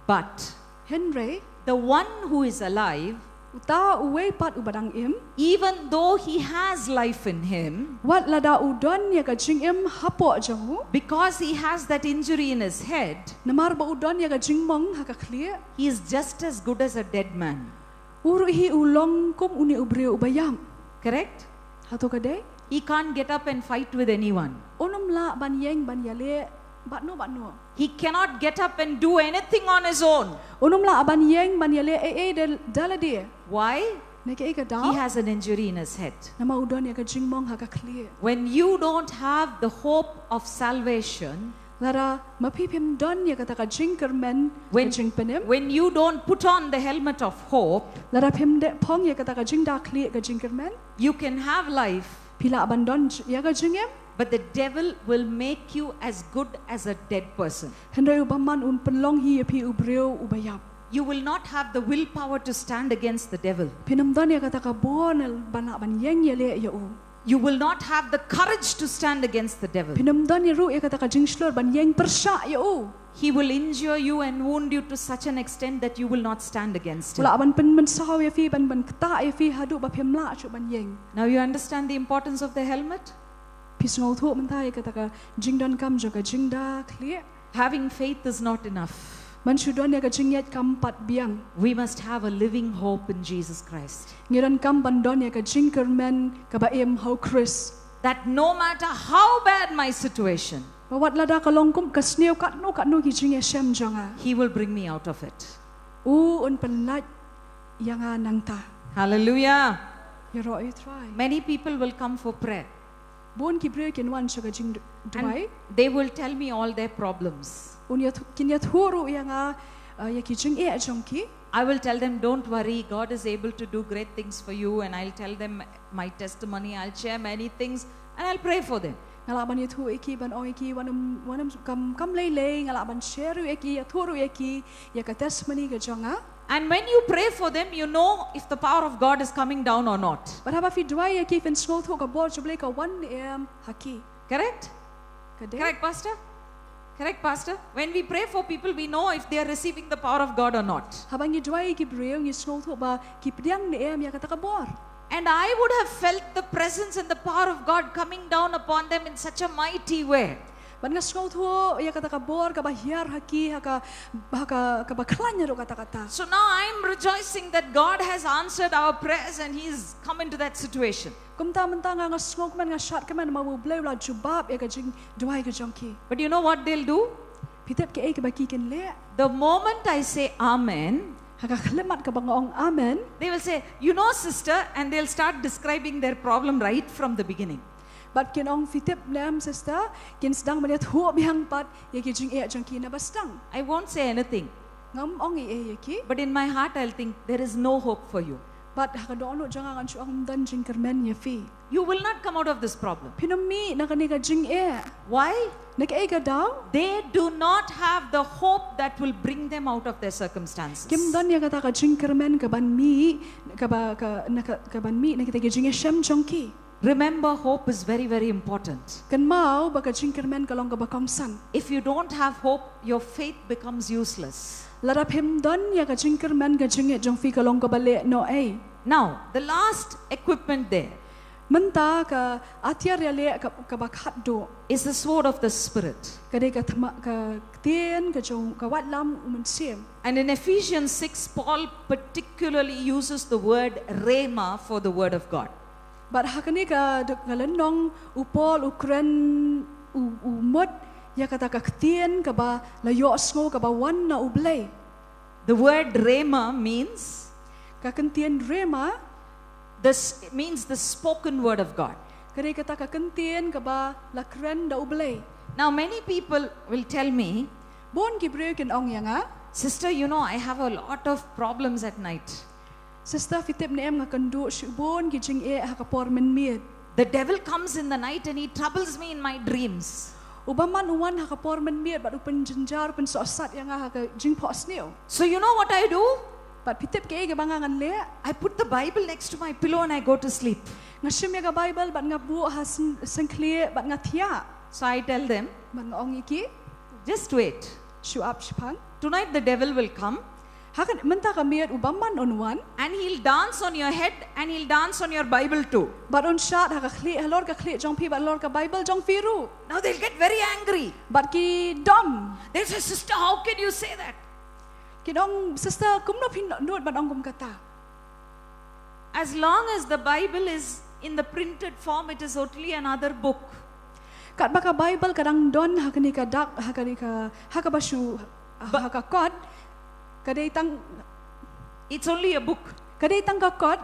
But hynrei the one who is alive, uta uwei pat uba dang im, even though he has life in him, wat lada u don ïa ka jingim hapoh jong u, because he has that injury in his head, namar ba u don ïa ka jingmong ha ka khlieh, he is just as good as a dead man. U ruh hi u long kum une u briew uba ïap. Correct? Hato ka dei? He can't get up and fight with anyone. Un ym lah ban ïeng ban ïaleh bad no bad no. He cannot get up and do anything on his own. Un ym lah ban ïeng ban ïaleh ei ei da lade. Why? Na kaei ka daw? He has an injury in his head. Namar u don ïa ka jingmong ha ka khlieh. When you don't have the hope of salvation, lada ma phi phim don ïa kata ka jingkyrmen, ka jingpynim, when you don't put on the helmet of hope, lada phim dep phong ïa kata ka jingdakhlieh ka jingkyrmen, you can have life, phi lah ban don ïa ka jingim, but the devil will make you as good as a dead person. Hynrei u bymman un pynlong hi ïa phi u briew uba ïap. You will not have the willpower to stand against the devil. Phin ym don ïa kata ka bor ban lah ban ïeng ïaleh ïa u. You will not have the courage to stand against the devil. Phin ym don ruh ïa kata ka jingshlur ban ïeng pyrshah ïa u. He will injure you and wound you to such an extent that you will not stand against him. U lah ban pynmynsaw ïa phi, ban ban ktah ïa phi haduh ba phim lah shuh ban ïeng. Now you understand the importance of the helmet? Phi sngewthuh mynta ïa kata ka jingdonkam jong ka jingdakhlieh. Having faith is not enough. Ban shu don ïa ka jingngeit kam pat biang. We must have a living hope in Jesus Christ. Ngi donkam ban don ïa ka jingkyrmen kaba im ha u Khrist. That no matter how bad my situation, ba wat lada ka long kum ka sniew katno katno ki jingïashem jong nga, He will bring me out of it. U un pynlait ïa nga nangta. Hallelujah. Ïaroh ïa u Trai. Many people will come for prayer. Bun ki briew kin wan sha ka jingduwai. They will tell me all their problems. Un ïa kin ïathuh ruh ïa nga ïa ki jingeh jong ki. I will tell them, don't worry, God is able to do great things for you, and I'll tell them my testimony, I'll share many things, and I'll pray for them. Nga lah ban ïathuh ïa ki ban ong ïa ki, wat nym, wat nym kam, kam lei lei, nga lah ban share ruh ïa ki, ïathuh ruh ïa ki ïa ka testimony ka jong nga. And when you pray for them, you know if the power of God is coming down or not. Bad haba phi duwai ïa ki phin sngewthuh ka bor jong U Blei ka wan ne em ha ki. Correct? Ka dei? Correct, Pastor? Correct, Pastor? When we pray for people, we know if they are receiving the power of God or not. Haba ngi duwai ïa ki briew ngi sngewthuh ba ki pdiang ne em ïa kata ka bor. And I would have felt the presence and the power of God coming down upon them in such a mighty way. Bad nga sngewthuh ïa kata ka bor kaba hiar ha ki ha ka, ha ka, kaba khlaiñ haduh katta katta. So now I'm rejoicing that God has answered our prayers and He's come into that situation. Kumta mynta nga, nga sngewkmen, nga shad kmen namar ba U Blei u la jubab ïa ka jingduwai ka jong ki. But you know what they'll do? Phi tip kaei kaba ki kin leh? The moment I say amen, ha ka khyllipmat kaba nga ong amen, they will say, you know, sister, and they'll start describing their problem right from the beginning. Bad kin ong, phi tip ne em sister, kin sdang ban ïathuh biang pat ïa ki jingeh jong ki na ba sdang. I won't say anything. Ngam ong ei ei ïa ki. But in my heart I'll think, there is no hope for you. Bad ha ka dohnud jong nga ngan shu ong, ym don jingkyrmen ïa phi. You will not come out of this problem. Phin ym mih na kane ka jingeh. Why? Na kaei ka daw? They do not have the hope that will bring them out of their circumstances. Kim don ïa kata ka jingkyrmen kaban mih, kaba, ka, na ka, kaban mih na kita ki jingïashem jong ki. Remember, hope is very, very important. Kynmaw ba ka jingkyrmen ka long kaba kongsan. If you don't have hope, your faith becomes useless. Lada phim don ïa ka jingkyrmen, ka jingngeit jong phi ka long kaba lehnohei. Now, the last equipment there, mynta ka atiar ïaleh ka, kaba khatduh, is the sword of the Spirit. Ka dei ka thma, ka ktien ka jong, ka watlam u Mynsiem. And in Ephesians six, Paul particularly uses the word rhema for the word of God. Bad ha kane ka, ka lynnong u Paul u kren, u, u mut ïa kata ka ktien kaba la ïohsngew kaba wan na U Blei. The word rhema means, ka ktien rhema, this means the spoken word of God. Ka dei kata ka ktien kaba la kren da U Blei. Now many people will tell me, bun ki briew kin ong ïa nga, sister, you know, I have a lot of problems at night. Sister, phi tip ne em nga kynduh shibun ki jingeh ha ka por mynmiet. The devil comes in the night and he troubles me in my dreams. U bymman u wan ha ka por mynmiet bad u pynjynjar, u pynsohsat ïa nga ha ka jingphohsniew. So you know what I do? Bad phi tip kaei kaba nga ngan leh? I put the Bible next to my pillow and I go to sleep. Nga shim ïa ka Baibl bad nga buh ha syn-, syngkhlieh bad nga thiah. So I tell them, Bad nga ong ïa ki, just wait. Shu ap shipang. Tonight the devil will come Ha ka mynta ka miet u bymman un wan. And he'll dance on your head and he'll dance on your Bible too. Bad un shad ha ka khlieh, halor ka khlieh jong phi, bad halor ka Bible jong phi ruh. Now they'll get very angry. Bad ki dom. They'll say, "Sister, how can you say that?" Kin ong, sister, kumno phi nud ban ong kum kata? As long as the Bible is in the printed form, it is only another book. Katba ka Bible ka dang don ha kane ka dak, ha kane ka, ha kaba shu, ha ka kot, ka dei tang, It's only a book. Ka dei tang ka kot.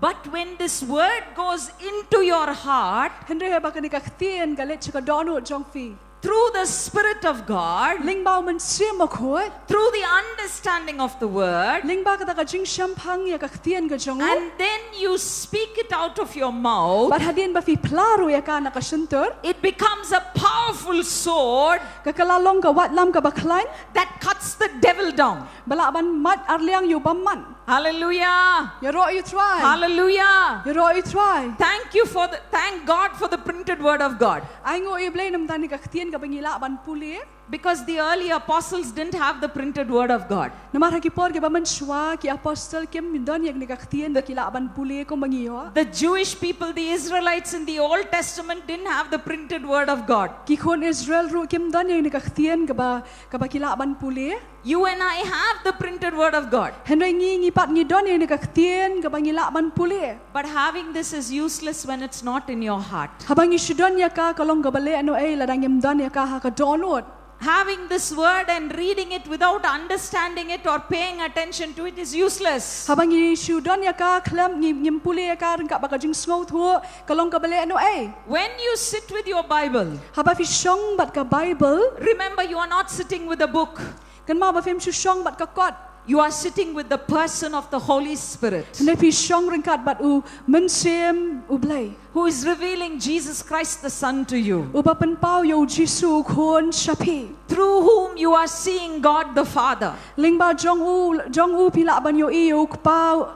But when this word goes into your heart, Hynrei haba kane ka ktien ka leit sha ka dohnud jong phi, through the Spirit of God, lyngba u Mynsiem Bakhuid, through the understanding of the word, lyngba kata ka jingshemphang ïa ka ktien ka jong u, and then you speak it out of your mouth, bad hadien ba phi phla ruh ïa ka na ka shyntur, it becomes a powerful sword ka ka la long ka watlam kaba khlaiñ, that cuts the devil down. ba lah ban mad arliang ïa u bymman. Hallelujah. Ïaroh ïa u Trai. Hallelujah. Ïaroh ïa u Trai. Thank you for the, thank God for the printed word of God. Ai nguh ïa u Blei namar kane ka ktien kaba ngi lah ban pule. Because the early apostles didn't have the printed word of God. Namar ha ki por kiba mynshuwa ki apostol kim don ïa kane ka ktien ba ki lah ban pule kumba ngi ïoh. The Jewish people, the Israelites in the Old Testament didn't have the printed word of God. Ki khun Israel ruh kim don ïa kane ka ktien kaba, kaba ki lah ban pule. You and I have the printed word of God. Hynrei ngi, ngi pat ngi don ïa kane ka ktien kaba ngi lah ban pule. But having this is useless when it's not in your heart. Haba ngi shu don ïa ka, ka long kaba leh noh ei lada ngim don ïa ka ha ka dohnud. Having this word and reading it without understanding it or paying attention to it is useless. Haba ngi shu don ïa ka khlem ngi, ngim pule ïa ka ryngkat bad ka jingsngewthuh, ka long kaba leh noh ei. When you sit with your Bible, Haba phi shong bad ka Bible, remember you are not sitting with a book. Kynmaw ba phim shu shong bad ka kot. You are sitting with the person of the Holy Spirit. Hynrei phi shong ryngkat bad u Mynsiem u Blei. Who is revealing Jesus Christ the Son to you. Uba pynpaw ïa u Jisu u Khun sha phi. Through whom you are seeing God the Father. Lyngba jong u, jong u phi lah ban ïohi ïa u Kpa.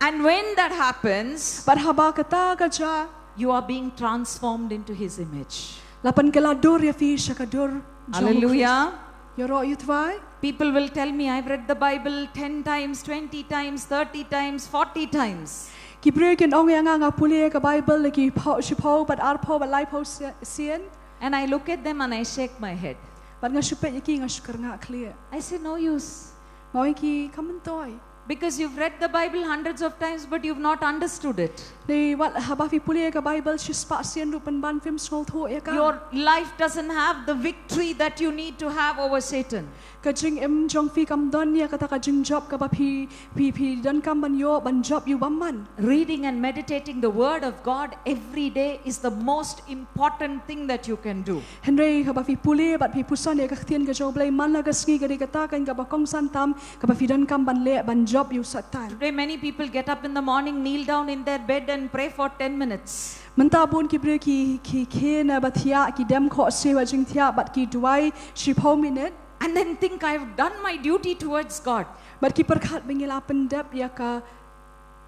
And when that happens, Bad haba kata ka jia, you are being transformed into His image. la pynkylla dur ïa phi sha ka dur jong u Khrist. Hallelujah. Ïaroh ïa u Trai. People will tell me, "I've read the Bible ten times, twenty times, thirty times, forty times." Ki briew kin ong ïa nga, nga pule ka Bible la ki phew, shiphew bad arphew bad laiphew sien. And I look at them and I shake my head. Bad nga shu peit ïa ki, nga shu kyrngah khlieh. I say, "No use." Nga ong ïa ki, kam myntoi. Because you've read the Bible hundreds of times, but you've not understood it. Dei wat haba phi pule ka Bible shispah sien ruh pynban phim sngewthuh ïa ka. Your life doesn't have the victory that you need to have over Satan. Ka jingim jong phi kam don ïa kata ka jingjop kaba phi, phi, phi donkam ban ïoh ban jop ïa u bymman. Reading and meditating the Word of God every day is the most important thing that you can do. Hynrei haba phi pule bad phi puson ïa ka ktien ka jong u Blei man la ka sngi, ka dei kata ka kaba kongsan tam kaba phi donkam ban leh ban jop ïa u Satan. Today, many people get up in the morning, kneel down in their bed, and pray for ten minutes. Mynta bun ki briew ki, ki khie na ba thiah, ki dem khohsiew ha jingthiah bad ki duwai shiphew minit. And then think, "I've done my duty towards God." Bad ki pyrkhat ba ngi la pyndep ïa ka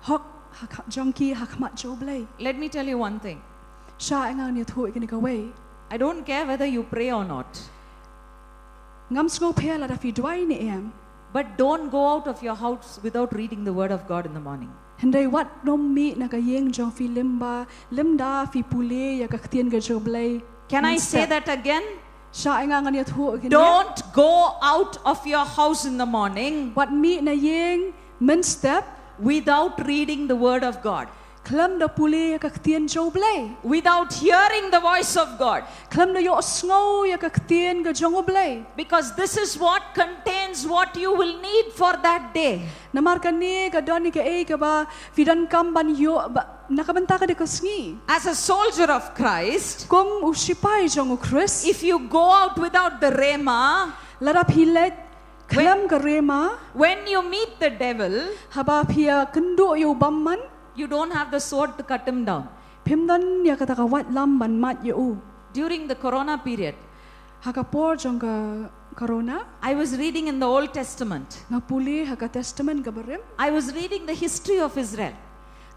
hok ha ka, jong ki ha khmat jong u Blei. Let me tell you one thing. Shah, nga ngan ïathuh ïa kane kawei. I don't care whether you pray or not. Ngam sngewpher lada phi duwai ne em. But don't go out of your house without reading the Word of God in the morning. Hynrei wat nym mih na ka ïing jong phi lymba, lymda phi pule ïa ka ktien ka jong u Blei. Can I say that again? Shah, nga ngan ïathuh ïa kane. Don't go out of your house in the morning. Wat mih na ïing mynstep. Without reading the Word of God. Khlem da pule ïa ka ktien jong u Blei. Without hearing the voice of God. Khlem da ïohsngew ïa ka ktien ka jong u Blei. Because this is what contains what you will need for that day. Namar kane ka don ïa kaei kaba phi donkam ban ïoh ba, na ka bynta ka dei ka sngi. As a soldier of Christ, kum u sipai jong u Khrist. If you go out without the rhema, lada phi leit khlem ka rhema, when you meet the devil, haba phi ïakynduh ïa u bymman, you don't have the sword to cut him down. Phim don ïa kata ka watlam ban mad ïa u. During the corona period, ha ka por jong ka corona, I was reading in the Old Testament. Nga pule ha ka Testament ka barim. I was reading the history of Israel.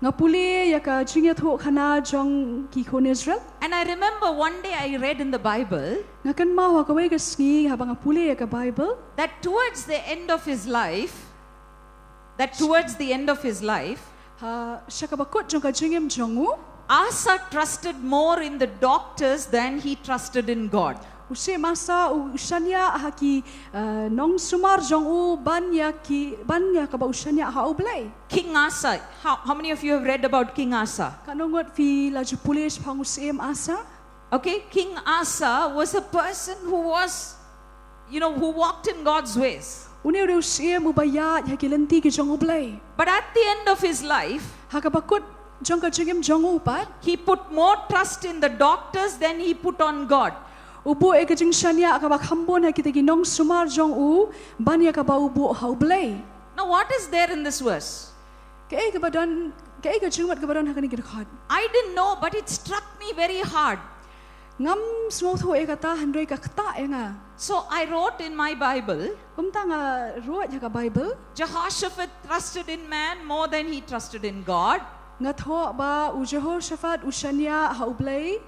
Nga pule ïa ka jingïathuhkhana jong ki khun Israel. And I remember one day I read in the Bible Nga kynmaw ha kawei ka sngi haba nga pule ïa ka Bible that towards the end of his life, that towards the end of his life, ha sha kaba kut jong ka jingim jong u, Asa trusted more in the doctors than he trusted in God. U Syiem Asa u shaniah ha ki, uh, nongsumar jong u ban ïa ki, ban ïa kaba u shaniah ha U Blei. King Asa, how, how many of you have read about King Asa? Katno ngut phi la ju pule shaphang u Syiem Asa? Okay, King Asa was a person who was, you know, who walked in God's ways. Une u dei u syiem uba ïaid ha ki lynti ki jong U Blei. But at the end of his life, ha kaba kut jong ka jingim jong u pat, he put more trust in the doctors than he put on God. U buh ïa ka jingshaniah kaba kham bun ha kita ki nongsumar jong u ban ïa kaba u buh ha U Blei. Now, what is there in this verse? Kaei kaba don, kaei ka jingmut kaba don ha kane ka dkhot? I didn't know, but it struck me very hard. Ngam sngewthuh ïa kata, hynrei ka ktah ïa nga. So I wrote in my Bible, Kumta nga ruh ha ka Bible. Jehoshaphat trusted in man more than he trusted in God. Nga thoh ba u Jehoshaphat u shaniah ha U Blei.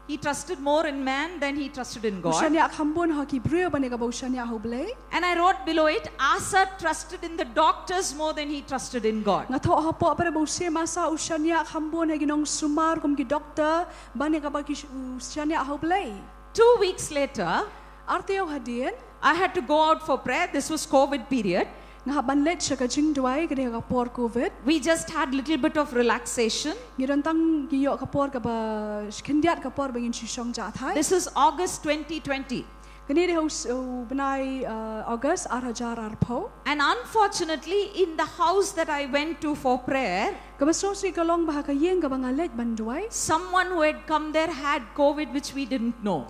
He trusted more in man than he trusted in God. U shaniah kham bun ha ki briew ban ïa kaba u shaniah ha U Blei. And I wrote below it, Asa trusted in the doctors more than he trusted in God. Nga thoh hapoh pat ba u Syiem Asa u shaniah kham bun ha ki nongsumar kum ki doktor ban ïa kaba ki sh-, u shaniah ha U Blei. Two weeks later, Ar taïew hadien, I had to go out for prayer. This was COVID period. Nga hap ban leit sha ka jingduwai, ka dei ka por COVID. We just had little bit of relaxation. Ngi don tang ngi ïoh ka por kaba, khyndiat ka por ba ngin shu shong jah thait. This is August twenty twenty. Kane dei ha u s-, u bnai, uh, August ar hajar arphew. And unfortunately, in the house that I went to for prayer, Kaba sngewsih ka long ba ha ka ïing kaba nga leit ban duwai, someone who had come there had COVID, which we didn't know.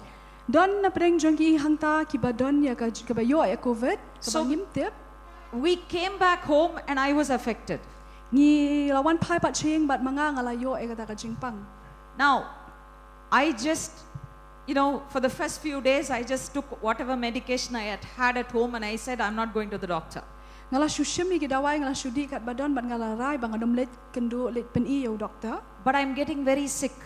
Don na pdeng jong ki hangta kiba don ïa ka, kaba ïoh ïa COVID, kaba So, ngim tip. We came back home and I was affected. Ngi la wan phai pat sha ïing bad ma nga nga la ïoh ïa kata ka jingpang. Now, I just, you know, for the first few days, I just took whatever medication I had had at home and I said, "I'm not going to the doctor." Nga la shu shim ïa ki dawai, nga la shu dih katba don bad nga la rai ba ngan ym leit kynduh leit pyni ïa u doktor. But I'm getting very sick.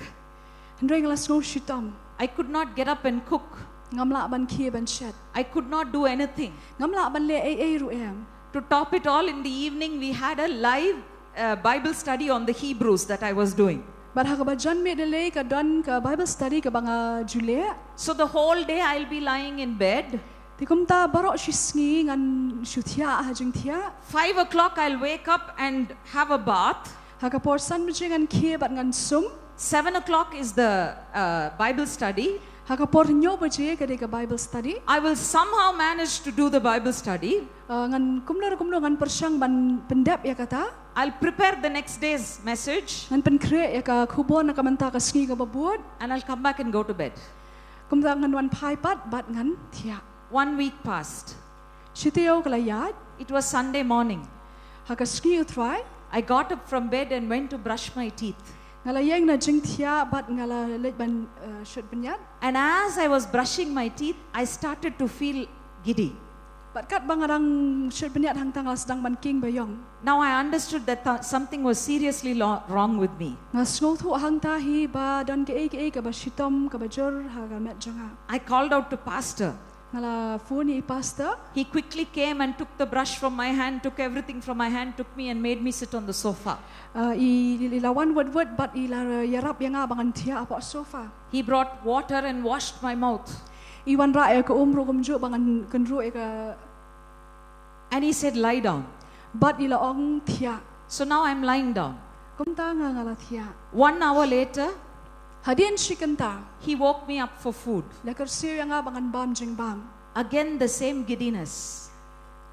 Hynrei nga la sngew shitom. I could not get up and cook. Ngam lah ban khie ban shet. I could not do anything. Ngam lah ban leh ei ei ruh em. To top it all, in the evening we had a live, uh, Bible study on the Hebrews that I was doing. Bad ha kaba jan miet de lei ka don ka Bible study kaba nga ju leh. So the whole day I'll be lying in bed. Te kumta baroh shi sngi ngan shu thiah ha jingthiah. Five o'clock I'll wake up and have a bath. Ha ka por san baje ngan khie bad ngan sum. Seven o'clock is the, uh, Bible study. Ha ka por hynñiew baje ka dei ka Bible study. I will somehow manage to do the Bible study. Uh, ngan kumno re kumno ngan pyrshang ban pyndep ïa kata. I'll prepare the next day's message. Ngan pynkhreh ïa ka khubor na ka mynta ka sngi kaba bud. And I'll come back and go to bed. Kumta ngan wan phai pat bad ngan thiah. One week passed. Shi taïew ka la ïaid. It was Sunday morning. Ha ka sngi U Trai. I got up from bed and went to brush my teeth. Nga la ïeng na jingthiah bad nga la leit ban, uh, shut bniat. And as I was brushing my teeth, I started to feel giddy. Bad katba nga dang shut bniat hangta nga la sdang ban king baïong. Now I understood that th-, something was seriously lo-, wrong with me. Nga sngewthuh hangta hi ba don kaei kaei kaba shitom kaba jur ha ka met jong nga. I called out to pastor. Nga la phone ïa i pastor. He quickly came and took the brush from my hand, took everything from my hand, took me and made me sit on the sofa. Uh, i, i, i la wan wut wut bad i la ïarap ïa nga ba ngan thiah hapoh sofa. He brought water and washed my mouth. I wanrah ïa ka um ruh kumjuh ba ngan kynruh ïa ka And he said, "Lie down." Bad i la ong thiah. So now I'm lying down. Kumta nga nga la thiah. One hour later, hadien shi kynta, he woke me up for food. La kyrsiew ïa nga ba ngan bam jingbam. Again the same giddiness.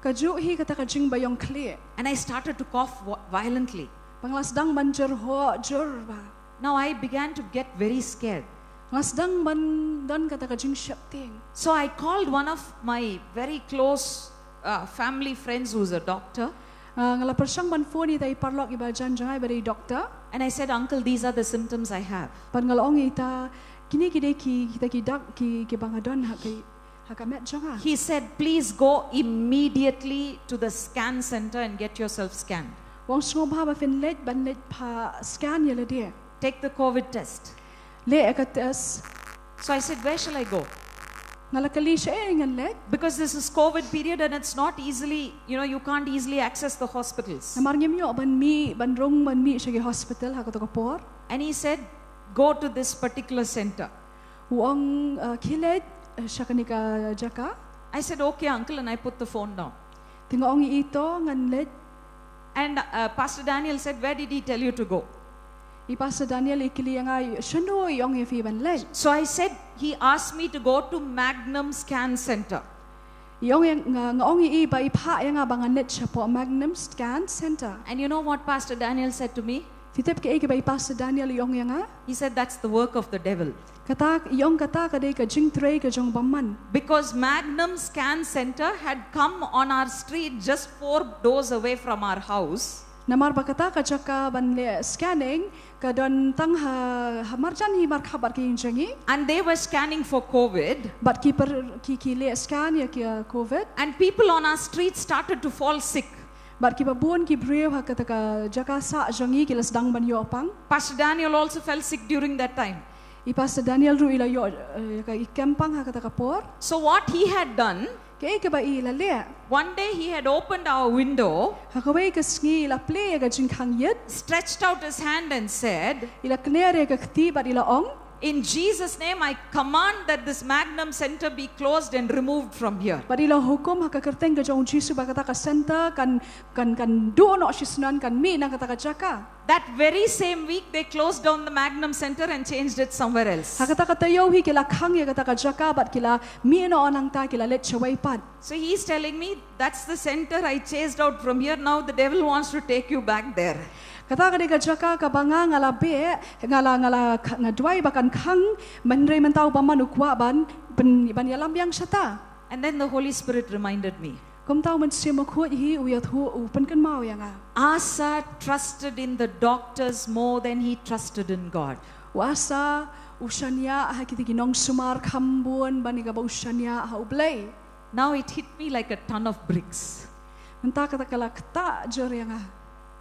Kajuh hi kata ka jingbaïong khlieh. And I started to cough wi-, violently. Ba nga la sdang ban jyrhoh jur bha. Now I began to get very scared. Nga sdang ban don kata ka jingsheptieng. So I called one of my very close, uh, family friends who's a doctor. Uh, nga la pyrshang ban phone ïa ita i paralok iba jan jong nga iba dei doktor. And I said, "Uncle, these are the symptoms I have." Bad nga la ong ïa ita, kine ki dei ki, kita ki dak ki, kiba nga don ha ka, ha ka met jong nga. He said, "Please go immediately to the scan center and get yourself scanned." U ong sngewbha ba phin leit ban leit pha scan ïa lade. Take the COVID test. Leh ïa ka test. So I said, "Where shall I go?" Nga la kylli shaei ngan leit. Because this is COVID period and it's not easily, you know, you can't easily access the hospitals. Namar ngim ïoh ban mih, ban rung ban mih sha ki hospital ha kato ka por. And he said, "Go to this particular center." U ong, uh, khie leit, uh, sha kane ka jaka. I said, "Okay, uncle," and I put the phone down. Te nga ong ïa i to ngan leit. And uh, Pastor Daniel said, "Where did he tell you to go?" I Pastor Daniel i kylli ïa nga, shano i ong ïa phi ban leit. So I said, "He asked me to go to Magnum Scan Center." I ong ïa nga, nga ong ïa i ba i phah ïa nga ba ngan leit shapoh Magnum Scan Center. And you know what Pastor Daniel said to me? Phi tip kaei kaba i Pastor Daniel i ong ïa nga? He said, "That's the work of the devil." Kata, i ong kata ka dei ka jingtrei ka jong u bymman. Because Magnum Scan Center had come on our street just four doors away from our house. Namar ba kata ka jaka ban leh scanning ka don tang ha, ha marjan hi markhap bad ka ïing jong ngi. And they were scanning for COVID. Bad ki per, ki, ki leh scan ïa ki, uh, COVID. And people on our street started to fall sick. Bad kiba bun ki briew ha kata ka jaka sah jong ngi ki la sdang ban ïoh pang. Pastor Daniel also fell sick during that time. I Pastor Daniel ruh i la ïoh, uh, ka, i kem pang ha kata ka por. So what he had done, Kaei kaba i la leh? One day he had opened our window, Ha kawei ka sngi i la plie ïa ka jingkhang ïit. Stretched out his hand and said, I la kner ïa ka kti bad i la ong, "In Jesus' name, I command that this Magnum Center be closed and removed from here." Bad i la hukum ha ka kyrteng ka jong u Jisu ba kata ka center kan, kan, kan duh noh shisnem, kan mih na kata ka jaka. That very same week, they closed down the Magnum Center and changed it somewhere else. Ha kata ka taïew hi ki la khang ïa kata ka jaka bad ki la mih noh nangta, ki la leit shawei pat. So he's telling me, "That's the center I chased out from here. Now the devil wants to take you back there." Kata ka dei ka jaka kaba nga, nga la beh, nga la, nga la kha-, nga duwai ba kan khang, hynrei mynta u bymman u kwah ban, ban, ban ïalam biang shata. And then the Holy Spirit reminded me. Kumta u Mynsiem Bakhuid hi u ïathuh, u pynkynmaw ïa nga. Asa trusted in the doctors more than he trusted in God. U Asa u shaniah ha kita ki nongsumar kham bun ban ïa kaba u shaniah ha U Blei. Now it hit me like a ton of bricks. Mynta kata ka la ktah jur ïa nga.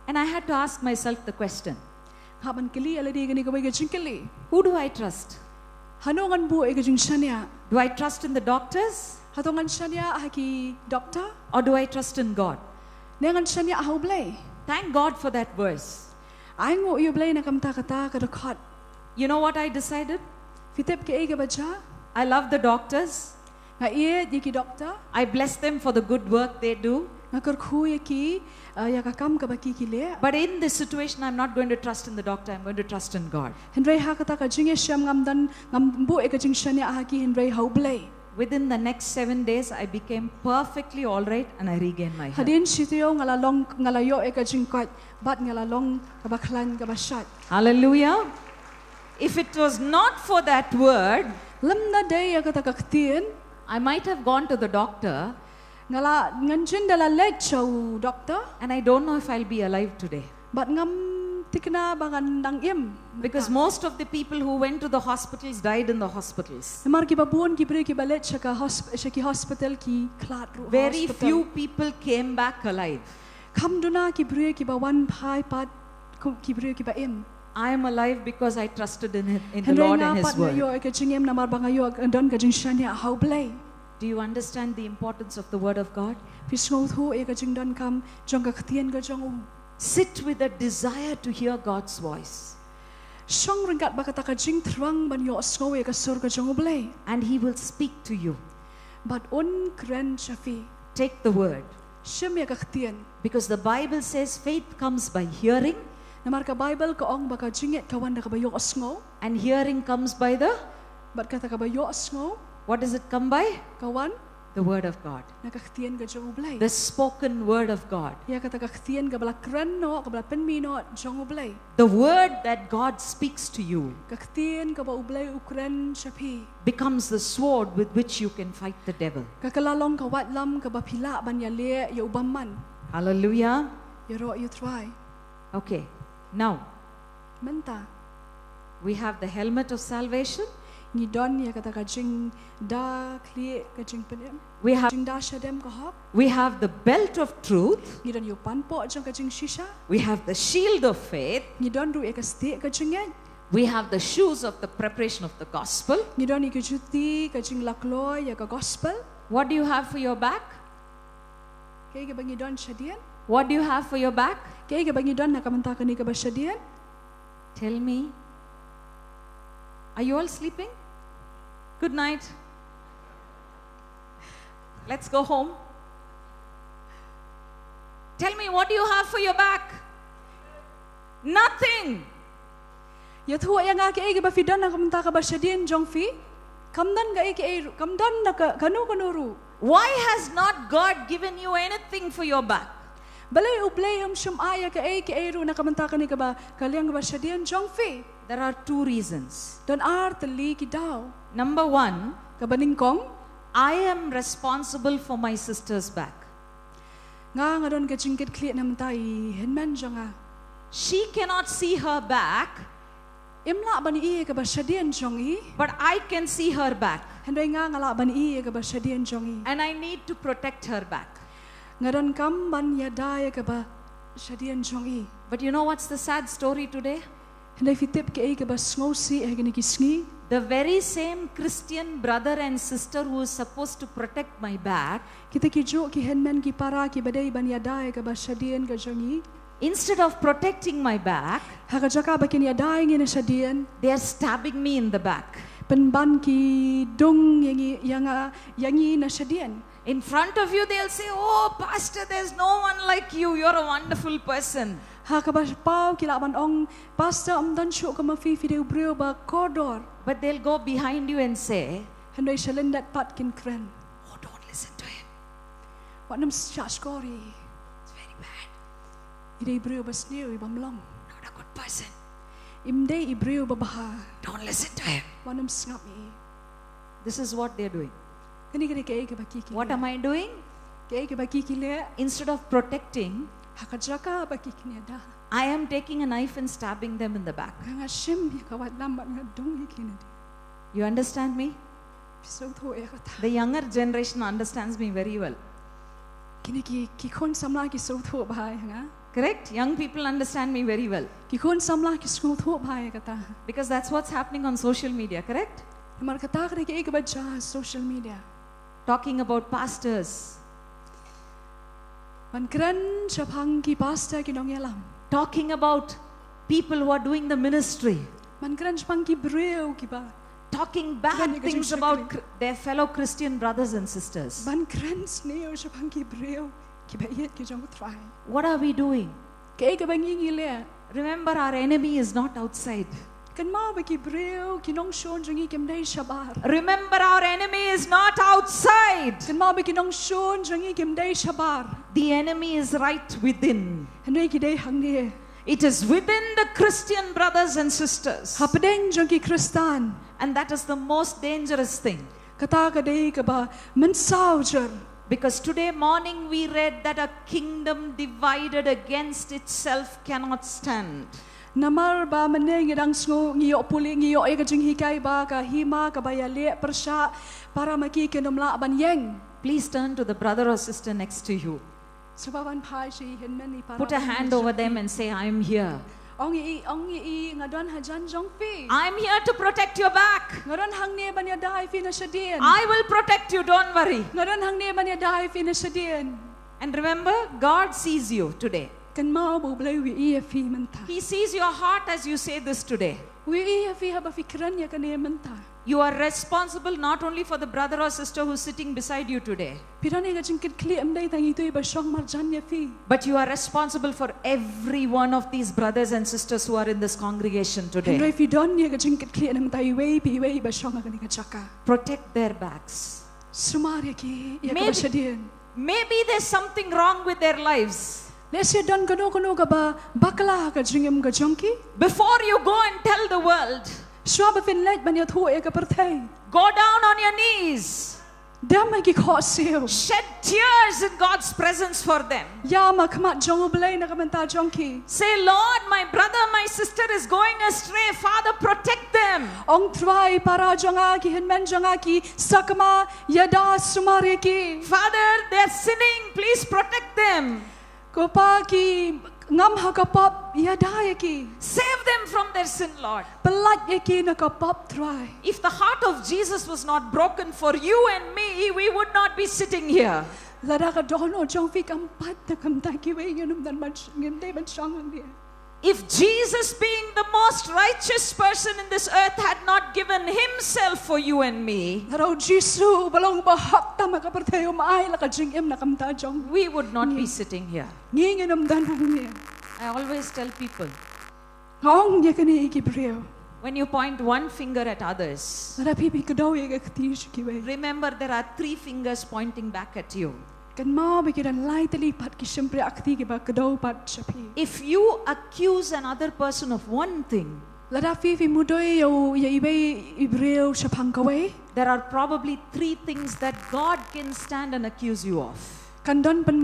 And I had to ask myself the question, Nga hap ban kylli ïa lade kane kawei ka jingkylli. "Who do I trust? Hano ngan buh ïa ka jingshaniah? Do I trust in the doctors? Hato ngan shaniah ha ki doktor? Or do I trust in God?" Ne ngan shaniah ha U Blei?" Thank God for that verse. Ai nguh ïa U Blei na ka bynta kata ka dkhot. You know what I decided? Phi tip kaei kaba jia? I love the doctors. Nga ïeit ïa ki doktor. I bless them for the good work they do. Nga kyrkhu ïa ki, uh, ïa ka kam kaba ki ki leh. But in this situation, I'm not going to trust in the doctor. I'm going to trust in God. Hynrei ha kata ka jingïashem ngam don, ngam buh ïa ka jingshaniah ha ki, hynrei ha U Blei. Within the next seven days, I became perfectly all right and I regained my health. Hadien shi taïew nga la long, nga la ïoh ïa ka jingkoit bad nga la long kaba khlaiñ kaba shait. Hallelujah. If it was not for that word, Lymda dei ïa kata ka ktien, I might have gone to the doctor. Nga la, ngan jin da la leit sha u doktor. And I don't know if I'll be alive today. Bad ngam thikna ba ngan dang im. Because most of the people who went to the hospitals died in the hospitals. Namar kiba bun ki briew kiba leit sha ka hosp-, sha ki hospital ki khlad ruh ha Very hospital. Few people came back alive. Kham duna ki briew kiba wan phai pat, ki briew kiba im. I am alive because I trusted in, in the Lord and His word. Hynrei nga pat nga ïoh ïa ka jingim namar ba nga ïoh, don ka jingshaniah ha U Blei. Do you understand the importance of the word of God? Phi sngewthuh ïa ka jingdonkam jong ka ktien ka jong U? Sit with a desire to hear God's voice. Shong ryngkat bad kata ka jingthrang ban ïohsngew ïa ka sur ka jong U Blei. And He will speak to you. Bad Un kren sha phi. Take the word. Shim ïa ka ktien. Because the Bible says faith comes by hearing. Namar ka Baibl ka ong ba ka jingngeit ka wan da kaba ïohsngew. And hearing comes by the? Bad kata kaba ïohsngew. What does it come by? Ka wan? The word of God. Na ka ktien ka jong U Blei. The spoken word of God. Ïa kata ka ktien kaba la kren noh, kaba la pynmih noh jong U Blei. The word that God speaks to you. Ka ktien kaba U Blei u kren sha phi. Becomes the sword with which you can fight the devil. Ka kylla long ka waitlam kaba phi lah ban ïaleh ïa u bymman. Hallelujah. Ïaroh ïa U Trai. Okay. Now, Mynta. We have the helmet of salvation. Ngi don ïa kata ka jingda khlieh ka jingpynim. We have, jingda shadem ka hok. We have the belt of truth. Ngi don ïa u panpoh jong ka jingshisha. We have the shield of faith. Ngi don ruh ïa ka stieh ka jingngeit. We have the shoes of the preparation of the gospel. Ngi don ïa ka juti ka jinglakloi ïa ka gospel. What do you have for your back? Kaei kaba ngi don shadien? What do you have for your back? Kaei kaba ngi don na ka bynta kane kaba shadien? Tell me. Are you all sleeping? Good night. Let's go home. Tell me, what do you have for your back? Nothing. Ïathuh ïa nga kaei kaba phi don na ka bynta kaba shadien jong phi. Kam don kaei kaei ruh, kam don na ka, kano kano ruh. Why has not God given you anything for your back? Balei U Blei um shym ai ïa kaei kaei ruh na ka bynta kane kaba, ka liang kaba shadien jong phi? There are two reasons. Don ar tylli ki daw. Number one, kaba nyngkong, I am responsible for my sister's back. Nga, nga don ka jingkitkhlieh na ka bynta i hynmen jong nga. She cannot see her back. Im lah ban ïohi ïa kaba shadien jong i. But I can see her back. Hynrei nga, nga lah ban ïohi ïa kaba shadien jong i. And I need to protect her back. Nga donkam ban ïada ïa kaba shadien jong i. But you know what's the sad story today? Hynrei phi tip kaei kaba sngewsih ha kine ki sngi? The very same Christian brother and sister who is supposed to protect my back, kita ki juh ki hynmen ki para kiba dei ban ïada ïa kaba shadien ka jong i, instead of protecting my back, ha ka jaka ba kin ïada ïa ngi na shadien, they are stabbing me in the back. Pynban ki dung ïa ngi, ïa nga, ïa ngi na shadien. In front of you, they'll say, "Oh, Pastor, there's no one like you. You're a wonderful person." Ha kaba paw ki lah ban ong, "Pastor, ym don shuh kum ma phi, phi dei u briew ba kordor." But they'll go behind you and say, hynrei shalyndet pat kin kren, "Oh, don't listen to him. Wat nym shahshkor ïa i. It's very bad. I dei i briew ba sniew, i bym long. Not a good person. Im dei i briew ba bha. Don't listen to him. Wat nym sngap ïa i." This is what they're doing. Kane ka dei kaei kaba ki ki leh. What am I doing? Kaei kaba ki ki leh? Instead of protecting, ha ka jaka ba ki kin ïada, I am taking a knife and stabbing them in the back. Nga, nga shim ïa ka waitlam bad nga dung ïa ki na ding. You understand me? Phi sngewthuh ïa kata? The younger generation understands me very well. Kine ki, ki khun samla ki sngewthuh bha ïa nga. Correct? Young people understand me very well. Ki khun samla ki sngewthuh bha ïa kata. Because that's what's happening on social media, correct? Namar kata ka dei kaei kaba jia ha social media. Talking about pastors. Ban kren shaphang ki pastor, ki nongïalam. Talking about people who are doing the ministry. Ban kren shaphang ki briew kiba, talking bad things about Chri-, their fellow Christian brothers and sisters. Ban kren sniew shaphang ki briew kiba ïeit ki jong U Trai. What are we doing? Kaei kaba ngi ngi leh? Remember, our enemy is not outside. Kynmaw ba ki briew, ki nongshun jong ngi kim dei shabar. Remember, our enemy is not outside. Kynmaw ba ki nongshun jong ngi kim dei shabar. The enemy is right within. Hynrei ki dei hangne. It is within the Christian brothers and sisters. Hapdeng jong ki Khristan. And that is the most dangerous thing. Kata ka dei kaba mynsaw jer. Because today morning we read that a kingdom divided against itself cannot stand. Namar ba mynne ngi dang sngew, ngi ïoh pule, ngi ïoh ïa ka jinghikai ba ka hima kaba ïaleh pyrshah para ma ki kin ym lah ban ïeng. Please turn to the brother or sister next to you. Sngewbha ban phai sha i hynmen i para. Put a hand over them and say, "I am here." Ong ïa i, ong ïa i, nga don hajan jong phi. "I am here to protect your back." Nga don hangne ban ïada ïa phi na shadien. "I will protect you, don't worry." Nga don hangne ban ïada ïa phi na shadien. And remember, God sees you today. Kynmaw ba U Blei u ïohi ïa phi mynta. He sees your heart as you say this today. U ïohi ïa phi haba phi kren ïa kane mynta. You are responsible not only for the brother or sister who's sitting beside you today, phi don ïa ka jingkitkhlieh ym dei tang ïa itu iba shong marjan ïa phi, but you are responsible for every one of these brothers and sisters who are in this congregation today. Hynrei phi don ïa ka jingkitkhlieh na ka bynta iwei pa iwei iba shong ha kane ka jaka. Protect their backs. Sumar ïa ki ïa kaba shadien. Maybe there's something wrong with their lives. Lehse don kano kano kaba bakla ha ka jingim ka jong ki. Before you go and tell the world, shuwa ba phin leit ban ïathuh ïa ka pyrthei, go down on your knees. Dem ïa ki khohsiew. Shed tears in God's presence for them. Ïam ha khmat jong U Blei na ka bynta jong ki. Say, Lord, my brother, my sister is going astray. Father, protect them. Ong Trai, para jong nga, ki hynmen jong nga ki sakma, ïada sumar ïa ki. Father, they're sinning. Please protect them. Ko Pa, ki ngam ha ka pop, ïada ïa ki. Save them from their sin, Lord. Pyllait ïa ki na ka pop, Trai. If the heart of Jesus was not broken for you and me, we would not be sitting here. Lada ka dohnud jong phi kam pat da ka bynta kiwei, ngin ym don ban sh-, ngim dei ban shong hangne. If Jesus, being the most righteous person in this earth, had not given himself for you and me, Lada U Jisu uba long uba hok tam ha ka pyrthei um ai la ka jingim na ka bynta jong, we would not be sitting here. ngi ngin ym don hangne. I always tell people, Nga ong ïa kane ïa ki briew. when you point one finger at others, Lada phi phi kdew ïa ka kti sha kiwei, remember there are three fingers pointing back at you. kynmaw ba ki don lai tylli pat ki shympriahkti kiba kdew pat sha phi. If you accuse another person of one thing, Lada phi phi mudui ïa u, ïa iwei i briew shaphang kawei, there are probably three things that God can stand and accuse you of. kan don pynma